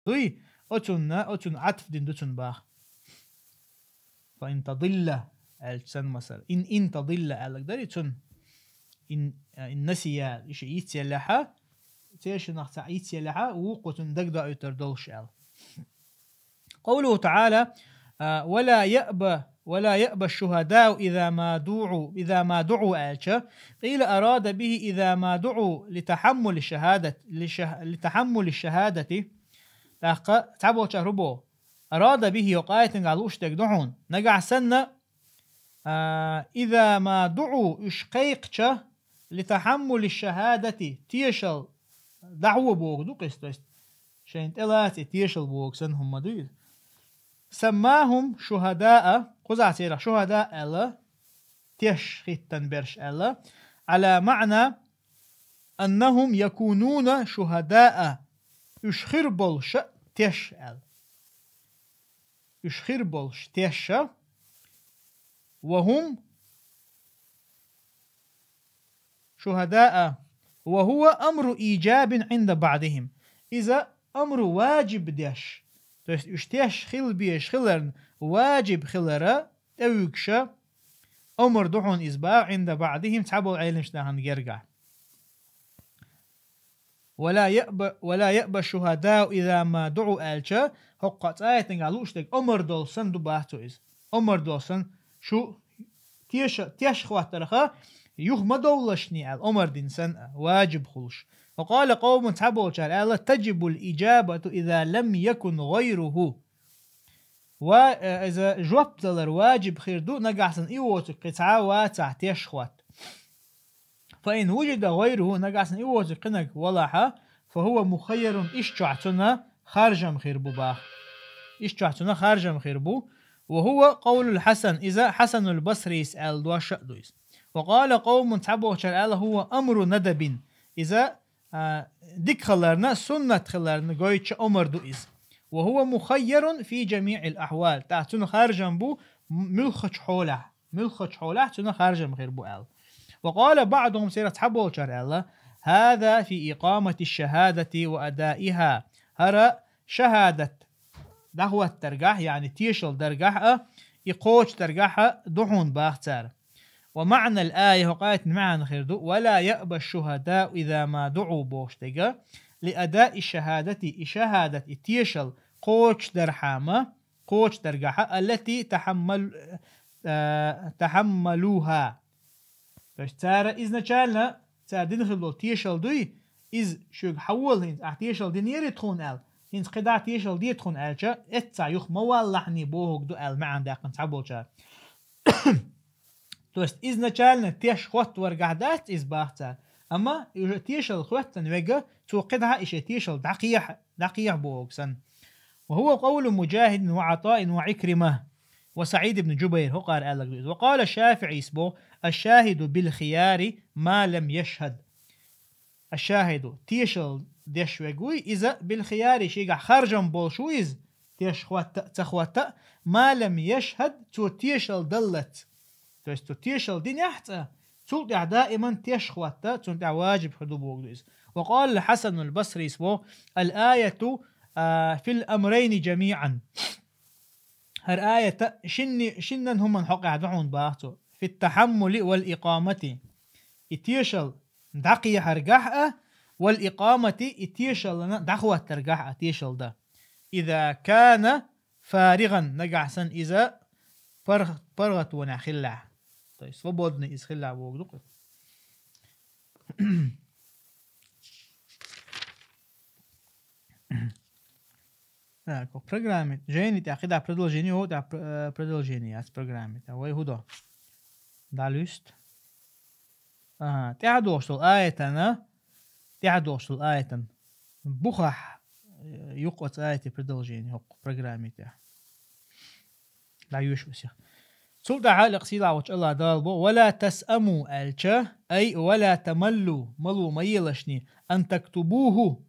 Дуй, оцунна, оцун Ӏатф дина ду цунна баха. فإن تضل аьлча санна, масала. إن، إن تضل аьлларг дарий цунна. إن، а, إن نسي, иша йицъеллехьа, цершинах цхьаъ йицъеллехьа, вукхо цунна дагадоуьйтур долуш аьлла. قوله تعالى, а, «ولا يأب، ولا يأب الشهداء إذا ما دعوا، إذا ما دعوا» аьлча, قيل أراد به إذا ما دعوا لتحمل الشهادة، لشه-، لتحمل الشهادة. ТӀаккха цхьаболчара хӀун боху: «أراد به» йокъа аятангахь лууш дерг ду хьуна. Нагахь санна, а, «إذا ما دعوا» уьш кхайкхича, «لتحمل الشهادة» тешал дӀахьо боху ду кхуьнца, то есть шайна тӀелаца и тешал боху санна хӀума ду иза. «سماهم شهداء», кхузахь церах шухӀада аьлла, теш хӀиттина берш аьлла, «على معنى أنهم يكونون شهداء», уьш хир болуша теш аьлла. Уьш хир болуш теша, «وهم شهداء، وهو أمر إيجاب عند بعضهم». Иза амру ваджиб деш, то есть уьш теш хила безаш хиларна ваджиб хилара тӀевуьгуша амр ду хьуна иза боху, عند بعضهم, цхьаболу Ӏеламчу нахана гергахь. «ولا يأب، ولا يأب الشهداء إذا ما دعوا» аьлча, хӀокху цхьа аятангахь лууш дерг омар долу санна ду бац иза. Омар долу санна, шу теша, теш хӀоттарха, юха ма довлашний аьлла, омар дина санна, ваджиб хуьлуш. «وقال قوم», цхьаболчара аьлла: «تجب الإجابة إذا لم يكن غيره». Ва, э, иза жоп далар ваджиб хир ду, нагахь санна и воцург кхин цхьа а вацахь теш хӀотта. «فإن وجد غيره», нагахь санна и воцург кхинарг валахьа, «فهو مخير», иштта чохь цунна харжам хир бу боху. Иштта чохь цунна харжам хир бу. «وهو قول الحسن», иза Хьасанул Басрис аьлла дош а ду иза. «وقال قوم», цхьаболчара аьлла: «هو أمر ندب». Иза, а, дика хиларна, суннат хиларна гойтуш омар ду иза. «وهو مخير في جميع الأحوال». ТӀаккха цунна харжам бу м-, муьлххачу хьолехь. Муьлххачу хьолехь цунна харжам хир бу аьлла. «وقال بعضهم», церах цхьаболчара аьлла: «هذا في إقامة الشهادة وأدائها». ХӀара шахӀадат дӀахӀоттаргахь, яъни тешал даргахь а, и кхочуш даргахь а ду хьуна боху цара. «ومعنى الآية», хӀокху аятан маьӀна хир ду: «ولا يأب الشهداء إذا ما دعوا», бохуш дерг, «لأداء الشهادة», и шахӀадат, и тешал кхочуш дархьама, кхочуш даргахьа, «التي تحمل-, э, تحملوها». То есть цара изначально, цара дина хилла долу тешал дуй, иза шуьга хьан волу хӀинца, ахь тешал динера тхуна аьлла, хӀинца кхидӀа тешал де тхуна аьлча, эццахь юха ма валлахьний бохург ду аьлла маьӀна даьккхина цхьаболчара. То есть изначально теш хӀоттаваргахь дац иза боху цара, амма и уже тешал хӀоьттина верг, цо кхидӀа и шен тешал дӀакхехьа, дӀакхехьа бохург санна. «وهو قول مجاهد وعطاء وعكرمة». وسعيد بن جبير, хӀокхара аьлларг ду иза. وقال الشافعي, йис боху: الشاهد بالخيار ما لم يشهد. الشاهد, тешалла деш верг вуй, иза بالخيار, шегахь харжам болуш ву иза, теш хӀотта а, ца хӀотта а, ما لم يشهد, цо тешалла даллалц. То есть цо тешалла динехь цкъа, цул тӀаьхьа даиман теш хӀотта, цунна тӀехь важиб хир ду бохург ду иза. وقال الحسن البصري, йис боху: الآية, а, في الأمرين جميعا. ХӀара аят шинни-, шиннан хӀуманна хьокъехь ду хьуна, боху цо. في التحمل والإقامة. И тешалла дӀакхехьаргахь а, والإقامة, и тешаллана дӀахӀоттаргахь а, тешалла дан. إذا كان فارغا, нагахь санна иза паргӀ-, паргӀатонехь хиллехь. То есть свободный иза хиллехь бохург ду-кх. Так, программе. Жени тӀехь кхидӀа продолжение, о, тӀехь пр-, э, продолжение яц программе тӀехь. Вай хӀун до? ДӀалуьста. Ага, тӀаьхьа догӀуш долу аятана, тӀаьхьа догӀуш долу аятан бухахь, э, юккъаца аятан продолжение хӀокху программе тӀехь. ДӀайоьшу ас их. Цул тӀаьхьа лекха сийлахь волчу Аллах Дала бо: «Ва ла тасъаму», аьлча, ай, «ва ла тамаллу», мало ма елашний, «ан тактубуху»,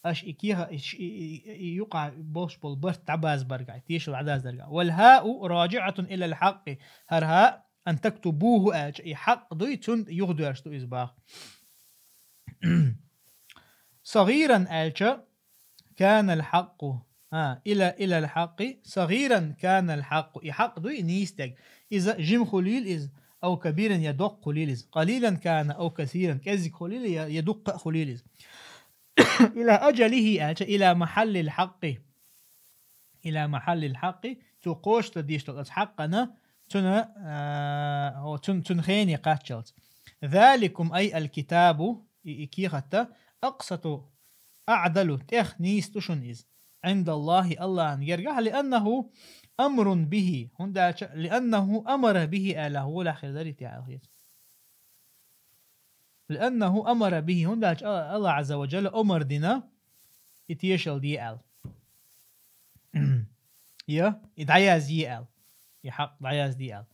аша и кехат, и, и, и, и юкъахь болуш болу барт дӀабазбаргахь, тешалла дӀадаздаргахь. «Вал хау раджиъатун илал хьакъи». ХӀара хьа, «ан тактубуху» аьлча, и хьакъ дуй, цунна юхадоьрзуш ду иза боху. «Сагъиран» аьлча, «канал хьакъу». А, ила, илал хьакъи, «сагъиран канал хьакъу». И хьакъ дуй, и нийса дерг. Иза жима хуьлийла иза, «ав кабиран», я доккха хуьлийла иза. «Къалилан кана ав касиран», кӀеззиг хуьлийла, я, я дуккха а хуьлийла иза. «Ила аджалихи» аьлча, «ила махьаллил хьакъи». «Ила махьаллил хьакъи», цо кхочушдан дийш долу оцу хьакъана, цуьнан, а, о, цуьнан, цуьнан хене кхаччалц. «Заликум», ай, «ал-китабу», и, и кехатта, «акъсату», «аъдалу», тӀех нийса ду шуна иза, «гӀиндаллахи», Аллахьан гергахь, «лианнаху амрун бихи», хӀунда аьлча, «лианнаху амара бихи», аьлла, гӀолахь хир дарий те аьлла хета. «Лианнаху амара бихи», хӀунда аьлча Аллах Азза ва Джалла омар дина, и тешалла де аьлла. Я, и дӀаязъе аьлла. И хьакъ дӀаязъе аьлла.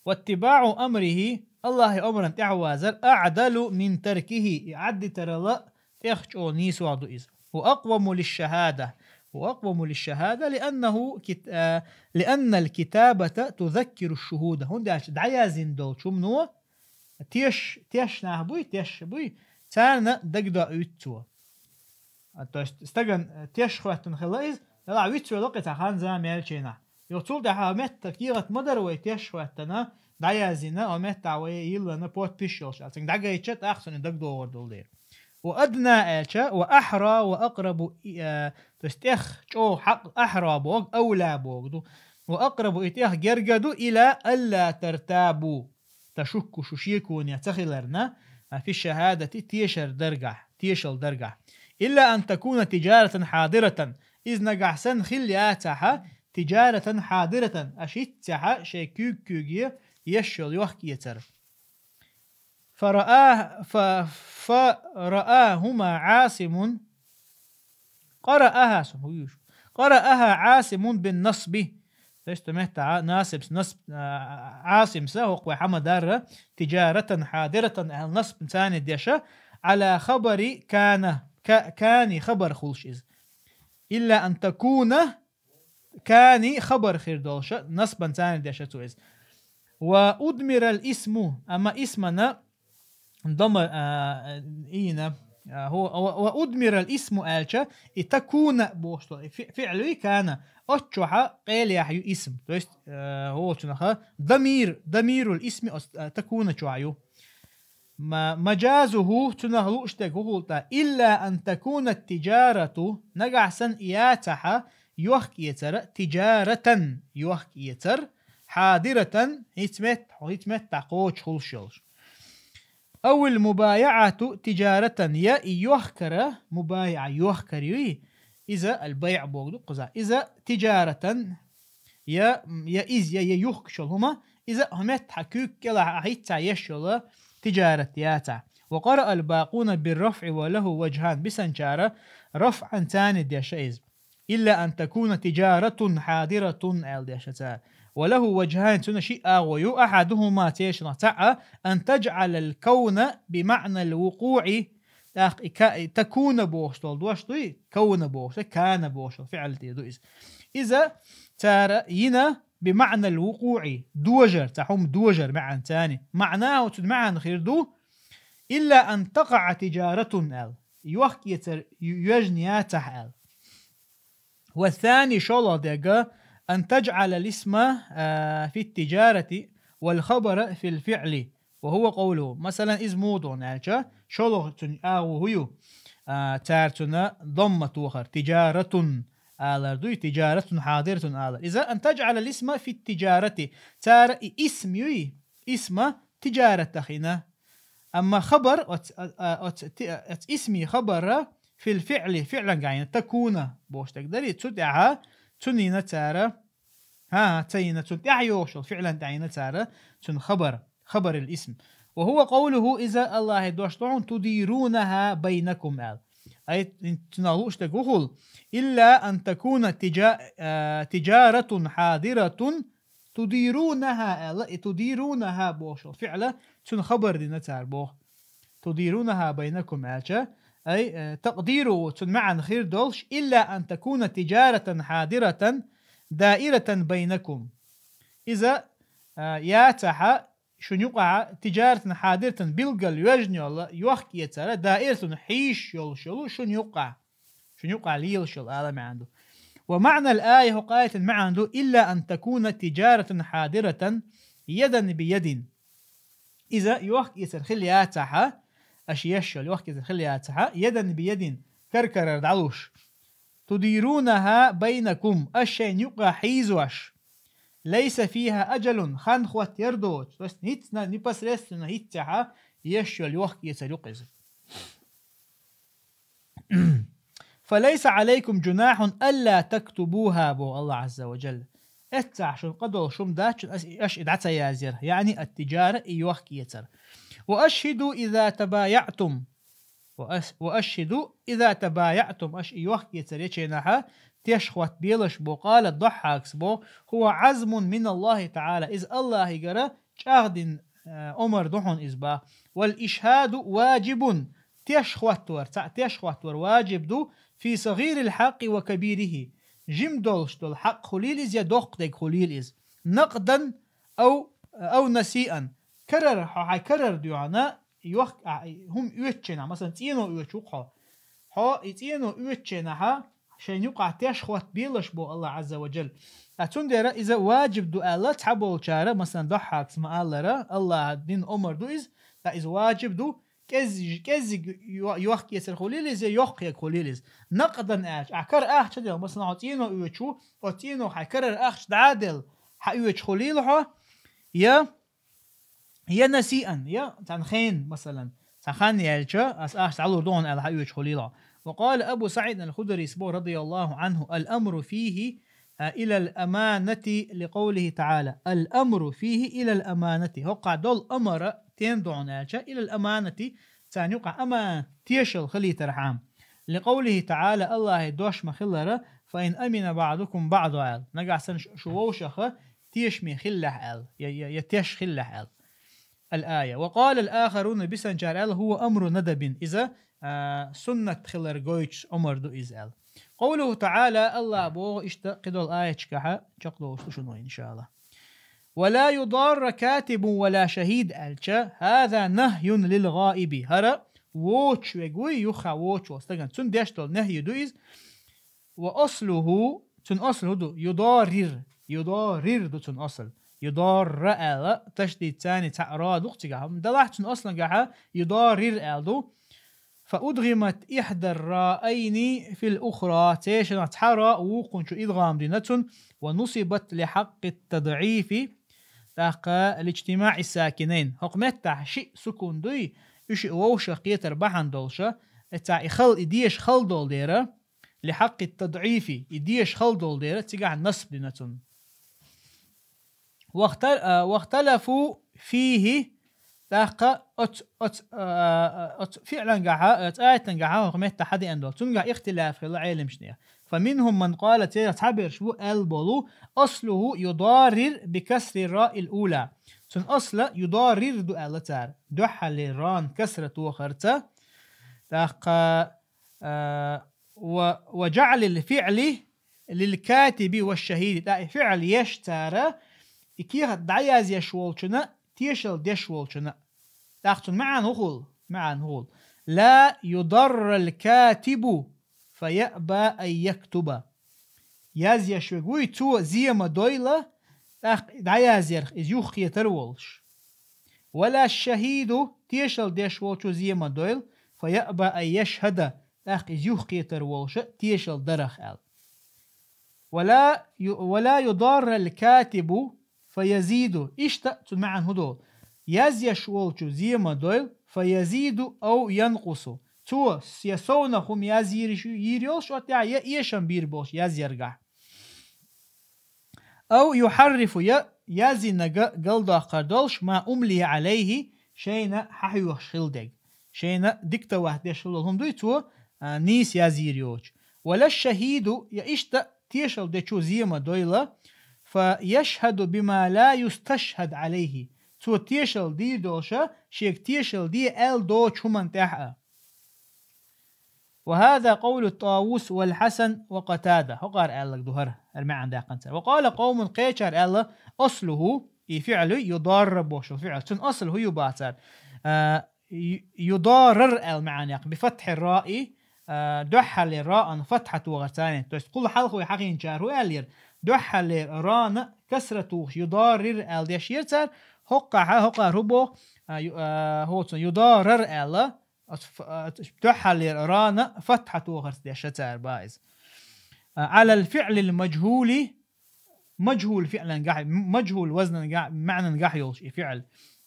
«Ваттибаъу амрихи», Аллахьан омран тӀаьхьавазар, «аъдалу мин таркихи», и Ӏаддитарала тӀех чӀогӀа нийсо ду иза. «Ва акъваму лишшахада». «Ва акъваму лишшахада», лианнаху кит-, а, «лианнал китабата тузаккиру шшухуда». ХӀунда аьлча дӀаяздина долчу хӀумано теш, теш нах буй, теш буй, царна дагадоуьйту цо. А, то есть стагана, э, теш хӀоьттина хилла иза, делахь вицвелла кхин цхьа хан-зама яьллачу хенахь. Юха цул тӀаьхьа метта кехат ма дара вай теш хӀоьттина, дӀаяздина, а метта вай йиллина подпись йолуш аьлла. Цуьнга дӀагайтча, тӀаккха цунна дагадогӀур долу дела. «Ва адна» аьлча, «ва ахьра ва акърабу», и, э, то есть тӀех чӀогӀа хьакъ, «ахьра» боху, «авла» боху ду. «Ва акърабу», и тӀех герга ду, «ила алла тартабу». Ташукку, шу шеконе ца хиларна, а, фи шахадати, тешар даргахь, тешал даргахь. «Илла ан такуна тиджаратан хьадиратан». Иза нагахь санна хилла яцахьа, «тиджаратан хьадиратан», аша хӀинццехьа шайн куьг-куьйге еш йолу йохк-эцар. «Фараа-, фа-, фараахума Ӏасимун». «Къарааха», со хӀун юьйш? «Къарааха Ӏасимун бин насби». То есть, метта Насиб, насб, а, Ӏасимса, хӀокху вай хьама дарра, «тиджаратан хьадиратан» аьлла насб царна деша, «Ӏала хабари кана», ка-, кани хабар хуьлуш иза. «Илла ан такуна», кани хабар хир долуша, насбан царна деша цо иза. «Ва удмирал исму», амма исмана дома, а, ийна, а, хӀу-, ва, «ва удмирал исму» аьлча, и «такуна» бохуш долу, и фи-, фиълуй «кана», оццу чохьа къелехь ю исм. То есть, а, хӀу, цунаха дамир, дамирул исми оц-, а, «такуна» чохь ю. Ма-, мажазуху, цунах лууш дерг хӀу хул тӀа: «Илла ан такуна тиджарату», нагахь санна яцахьа, йохк-эцара, «тиджаратан», йохк-эцар, «хьадиратан», хӀинца метта, хӀинца меттахь кхочуш хуьлуш йолуш. «Авил мубаяату тиджаратан», я и йохкара, мубаяа йохкар юй, иза аль-байъ боху ду кхуза. Иза тиджаратан, я, я иза, я, я юхкуш йолу хӀума, иза хьо меттахь куьг кӀелахь а хӀинца еш йолу тиджарат яцахь. «Ва къараа аль-бакъуна бир-рафъи ва лаху важхан», бисанчара рафъан царна деша иза. «Илла ан такуна тиджаратун хьадиратун», аьлла деша цара. وله وجهان, цуьнан ши агӀо ю, أحدهما, цаьршинах цаӀ, أن تجعل الكون بمعنى الوقوع, тӀаккха и ка-, и تكون бохуш долу дош дуй, كون бохуш, كان бохуш долу фиӀл тӀе ду иза. Иза цара йина بمعنى الوقوع, дожар, цхьа хӀума дожар маьӀна царна. معناه, цуьнан маьӀна хир ду, إلا أن تقع تجارة аьлла. Йохк-эцар ю-, йоьжна яцахь аьлла. والثاني, шолгӀа дерг, أن تجعل الاسم, а, في التجارة والخبر في الفعل, وهو قوله. Масалан, иза муха ду аьлча, шолгӀа цуьнан агӀо хӀун ю? А, цара цунна дамма тохар, تجارة алар дуй, تجارة حاضرة алар. Иза أن تجعل الاسم في التجارة. Цара и исм юй, исма тижаратах йина. Амма хабар, оц-, а, а, оц-, ти-, оц исми хабара في الفعل, фиӀлан гӀайна, تكون бохуш дерг дарий, цу тӀехьа цунна йина цара, хӀа, хӀа, ца йина, цунна тӀаьхьа йогӀуш йолу фиӀлан тӀехьа йина цара цунна хабар, خبر الاسم. وهو قوله, иза АллахӀан дош ду хьуна, تديرونها بينكم аьлла. Ай, цунах лууш дерг ву хул, إلا أن تكون تجا-, а, تجارة حاضرة تديرونها аьлла, и تديرونها бохуш йолу фиӀла, цунна хабар дина цара боху. تديرونها بينكم аьлча, ай, э, تقديره, цуьнан маьӀна хир долуш, إلا أن تكون تجارة حاضرة دائرة بينكم. Иза, э, яцахьа, шуна юкъахь, تجارة حاضرة, билггал йоьжна йолу йохк-эцар, دائرة, хьийзаш йолуш йолу шуна юкъахь. Шуна юкъахь лелаш йолу ала маьӀна ду. ومعنى الآية, хӀокху аятан маьӀна ду, إلا أن تكون تجارة حاضرة يدا بيد. Иза йохк-эцар хила яцахьа, аша еш йолу йохк-эцар хила яцахьа, يدا بيد, кар-карара дӀалуш. تديرونها بينكم, аша шайна юкъахь хьийзош. ليس فيها أجل, хан-хотта яр доцу, то есть хӀинца на-, непосредственно хӀинццехьа еш йолу йохк-эцар ю-кх иза. فليس عليكم جناح ألا تكتبوها, боху АллахӀ Ӏазза ва Джалла. Эццахь шуна къа долуш хӀума дац шуна ас-, аша и дӀа ца язъяр, яъни ат-тижара, и йохк-эцар. وأشهدوا إذا تبايعتم. وأش-, وأشهدوا إذا تبايعتم, аша и йохк-эцар ечу хенахьа теш-хотта белаш бо, къала Дохьакас бо, هو عزم من الله تعالى, иза АллахӀигара чӀагӀдина, э, омар ду хьуна иза боху. والإشهاد واجب, теш-хоттавар, цхьаъ теш-хоттавар ваджиб ду, في صغير الحق وكبيره, жима долуш долу хьакъ хуьлийла иза я доккха дерг хуьлийла иза. نقدا أو, أو نسيئا. Карара, хьо хьайн карара дуьхьал, йохк-, а, хӀума оьцучу хенахь, масалан, цӀено оьцуш ву-кх хьо. Хьо и цӀено оьцучу хенахьа шайна юкъахь теш-хотта белаш бо АллахӀ Ӏазза ва Джалла. Ткъа цундела иза ваджиб ду аьлла цхьаболчара, масалан, Дохьакас ма-аллара, АллахӀан дина омар ду иза, ткъа иза ваджиб ду, кӀеззиг, кӀеззиг йо-, йохк-эцар хуьлийла иза, йоккхаерг хуьлийла иза. نقدا аьлча, ахь кара ахча делла, масалан, хьо цӀено оьцуш ву, оцу цӀенох хьайн карара ахча дӀа а делла, хьан оьцуш хуьлийла хьо, я я نسيئا, я цхьана хенахь, масалан, цхьа хан яьлча, ас ахча дӀалур ду хьуна аьлла, хьан оьцуш хуьлийла хьо. وقال أبو سعيد الخدري, боху, رضي الله عنه, الأمر فيه, а, إلى الأمانة لقوله تعالى. الأمر فيه إلى الأمانة. ХӀокхахь долу амар тен ду хьуна аьлча, إلى الأمانة, царна юкъахь аманат, тешалла хилийтархьама. لقوله تعالى, АллахӀан дош ма-хиллара, فإن أمن بعضكم بعضا аьлла. Нагахь санна ш-, шу вовшаха тешаме хиллехь аьлла, я, я, я теш хиллехь аьлла. الآية. وقال الآخرون, бисанчара аьлла, هو أمر ندب. Иза, а, суннат хилар гойтуш омар ду иза аьлла. قوله تعالى, АллахӀа боху иштта кхидолу аяташкахьа, чекхдолуш ду шуна вай, иншаАллахӀ. ولا يضار كاتب ولا شهيد аьлча, هذا نهي للغائب. ХӀара воцуш верг вуй, юххехь воцуш волу стагана. Цунна деш долу нахӀй ду иза. وأصله, цуьнан асл хӀун ду? يضارر. يضارر ду цуьнан асл. يضار аьлла, ташдид царна цхьаъ ра ду-кх цигахь. Делахь цуьнан аслангахьа يضارر аьлла ду. فأدغمت إحدى الراءين في الأخرى. Церан цхьа ра вукхунна чу идгӀам дина цунна. ونصبت لحق التضعيف. ТӀаккха لاجتماع الساكنين. ХӀокху меттехь шиъ сукун дуй, уьш вовшах кхетар бахьана долуша, эццахь и хала, и деша хала долу дера, لحق التضعيف, и деша хала долу дера, цигахь насб дина цунна. واخت-, а, واختلفوا فيه, ТӀаккха оц, оц, а, оц фиӀлангахьа, оц аятангахьа хӀокху метта хьадеана долу. Цунгахь ихтилаф хилла Ӏеламчунех. فمنهم من قال, церах цхьаберш бу аьлла болу: «أصله يضارر بكسر الراء الأولى». Цуьнан асла юдаррир ду аьлла цара. Дуьххьарлера рон касра тохарца. ТӀаккха, а, ва, وجعل الفعل للكاتب والشهيد. ТӀаккха и фиӀл еш цара, и кехат дӀаязъеш волчунна, тешалла деш волчунна. ТӀаккха цуьнан маьӀна хӀун хуьлу? МаьӀна хӀун хуьлу? «لا يضار الكاتب فيأبى أن يكتب». Язъеш верг вуй, цо зе ма дойла, тӀаккха дӀаязъярх иза юхакхетар волуш. «ولا الشهيد», тешалла деш волчо зе ма дойла, «فيأبى أن يشهد», тӀаккха иза юхакхетар волуша тешалла дарах аьлла. «ولا ي، ولا يضار الكاتب فيزيد». Иштта цуьнан маьӀна хӀун долу? Язъеш волчо зе ма дойла, «فيزيد أو ينقص». Цо я совнах хӀума язйийр йиш йийр йолуш оцу тӀехь, я эшам бийр болуш язъяргахь. «أو يحرف», я язйинарг галдоккхур долуш, «ما أملي عليه», шайна хьахьоьхуш хилла дерг. Шайна диктовать деш хилла хӀума дуй цо, а, нийса язйийр йоцуш. «ولا الشهيد», я иштта тешалла дечо зе ма дойла, «فيشهد بما لا يستشهد عليه». Цо тешалла дийр долуша, шега тешалла де аьлла доцучу хӀуманна тӀехь а. «وهذا قول طاووس والحسن وقتادة». ХӀокхара аьлларг ду хӀара, хӀара маьӀна даьккхина цара. «وقال قوم», кхечара аьлла: «أصله», и фиӀл, «يضار» бохуш фиӀл. Цуьнан асл хӀун ю боху цара? А, ю-, «يضارر» аьлла маьӀна яккха. «بفتح الراء», а, дуьххьарлера раъан фатхьа тохарца. То есть кхул хьалха вай хьахийначара хӀун аьллера? Дуьххьарлера рона касра тухуш «يضارر» аьлла деш яра цара. ХӀокхахьа, хӀокхара хӀун боху? А, ю-, а, хӀоцун «يضارر» аьлла. Ас ф-, а, дуьххьарлера рона фатхьа тохарца деш цара боху иза. А, «على الفعل المجهول», мажхӀул фиӀлангахь, м-, мажхӀул вазнангахь, маьӀнангахь йолуш и фиӀл.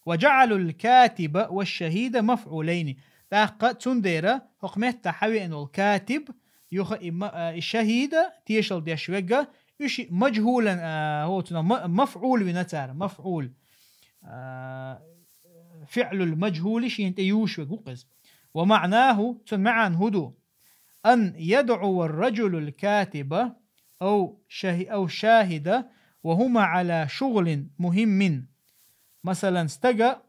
«وجعلوا الكاتب والشهيد مفعولين». ТӀаккха цундела хӀокху метта хьавеана волу катиб, юха и ма-, а, и шахӀида, тешалла деш верг, уьш и мажхӀулан, а, хӀоцунах ма-, мафӀул вина цара, мафӀул. А, фиӀлул мажхӀули шена тӀе юуш верг ву-кх иза. «ومعناه», цуьнан маьӀна хӀун ду? «أن يدعو الرجل الكاتب أو شهي-، أو الشاهد وهما على شغل مهم». Масалан, стага,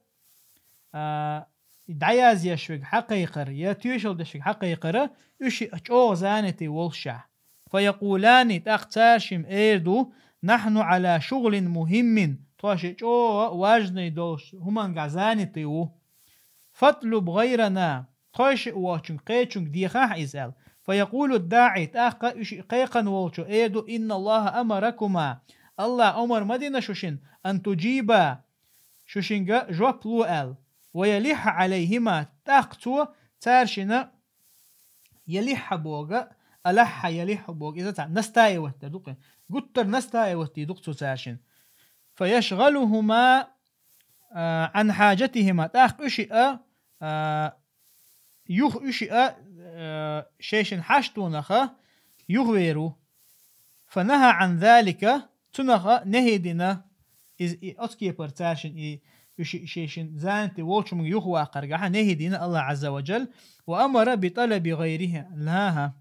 а, дӀаязъеш верг хьакхайкхар, я тешалла деш верг хьакхайкхар, уьш и чӀогӀа занятый волушехь. «فيقولان», тӀаккха цара шимма эр ду: «نحن على شغل مهم», тхо ши чӀогӀа важный долуш хӀумангахь занятый ву. «فاطلب غيرنا», тхойшиъ воцчуьнга, кхечуьнга дехахьа иза аьлла. «فيقول الداعي», тӀаккха уьш и кхайкхина волчо эр ду: «إن الله أمركما», АллахӀа омар ма дина шу шина, «أن تجيبا», шу шинга жоп ло аьлла. «ويلح عليهما», тӀаккха цо цара шина ялихьа бога, алахьа ялихьа бога, иза цхьа настаивать ду-кх, гуттар настаивать ду-кх цо цара шина. «فيشغلهما، а, عن حاجتهما», тӀаккха уьш и а, а, юха уьш и а, а, шайшин хьаштонаха юхавер ву. «فنهى عن ذلك», цунаха нехӀи дина, иза и оцу кепара цара шин и уьш и шайшин занятый волчу хӀуманга юхаваккхаргахьа нехӀи дина АллахӀ Ӏазза ва Джалла, «وأمر بطلب غيرها».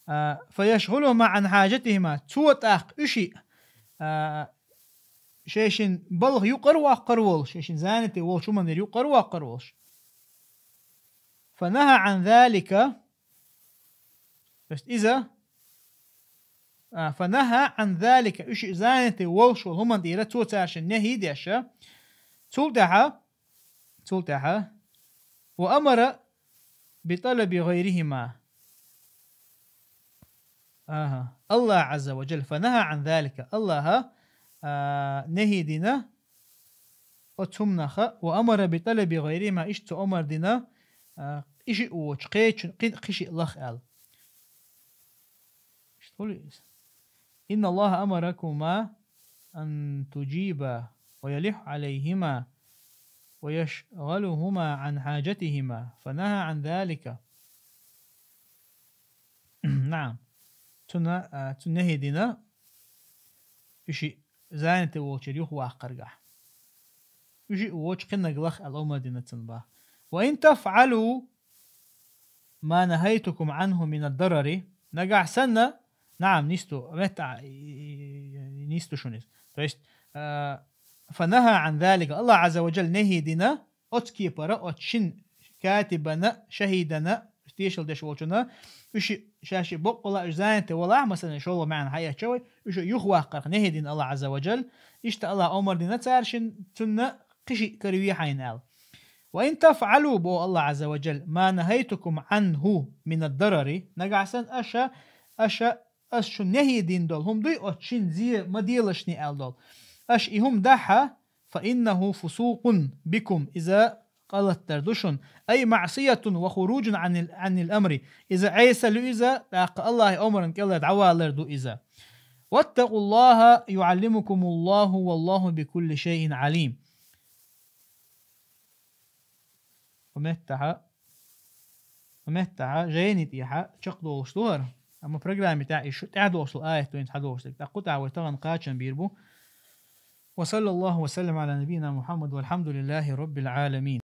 А, «فيشغلهما عن حاجتهما», цо тӀаккха уьш и, а, шайшин балха юкъара ваккхар волуш, шайшин занятый волчу хӀуманера юкъара ваккхар волуш. «فنهى عن ذلك», то есть иза, а, «فنهى عن ذلك», уьш и занятый волуш волу хӀуманна тӀера цо цара шин нехӀи деш. Цул тӀаьхьа, цул тӀаьхьа, «وأمر بطلب غيرهما». Аха. АллахӀ Ӏазза ва Джалла, «فنهى عن ذلك». АллахӀа, а, нехӀи дина оцу хӀуманаха, «وأمر بطلب غيرهما», иштта цо омар дина, а, и шиъ воцуш, кхечун, кхин, кхин шиъ лаха аьлла. Иштта хуьлу иза. «إن الله أمركما أن تجيبا ويلح عليهما ويشغلهما عن حاجتهما فنهى عن ذلك». نعم. Цунна, а, цунна нехӀи дина, уьш и занятый волчуьра юхаваккхаргахь. уж а вочу кхин нагахь аьлла омар дина цунна бах. وإن تفعلوا ما نهيتكم عنه من الضرر. Нагахь санна, наам, нисду, метта, и, и, и, нисду шуна иза. То есть, а, فنهى عن ذلك, Аллах Азза ва Джалла нахӀи дина, оцу кепара, оцу шин катибана, шахӀидана, тешал деш волчунна, уж шаьш боккъала уж занят валахь, масалан, шолгӀа маьӀна хьаэцча вай, уж юхаваккхарх нахӀи дина Аллах Азза ва Джалла, иштта Аллах омар дина цара шин, цунна кхин шиъ каравехьа аьлла. وإن تفعلوا, боху Аллах Азза ва Джалла, ما نهيتكم عنه من الضرر, нагахь санна аша, аша, ас шуна нахӀи дина долу хӀума дуй, оцу шин зе ма делашний аьлла долу. Аша и хӀума дахь, فإنه فسوق بكم, иза гӀалатдар ду шуна, أي معصية وخروج عن ال-, عن الأمر, иза Ӏеса ю иза, тӀаккха Аллахьан омарна кӀела дӀавалар ду иза. واتقوا الله يعلمكم الله والله بكل شيء عليم. Ва меттахьа, ва меттахьа, жайни тӀехьа чекхдолуш ду хӀара, амма программе тӀехь и шу тӀаьхьадолуш долу аят ду хӀинца хьадолуш дерг. ТӀаккха кху тӀехь вай тахана кхачам бийр бу. وصلى الله وسلم على نبينا محمد والحمد لله رب العالمين.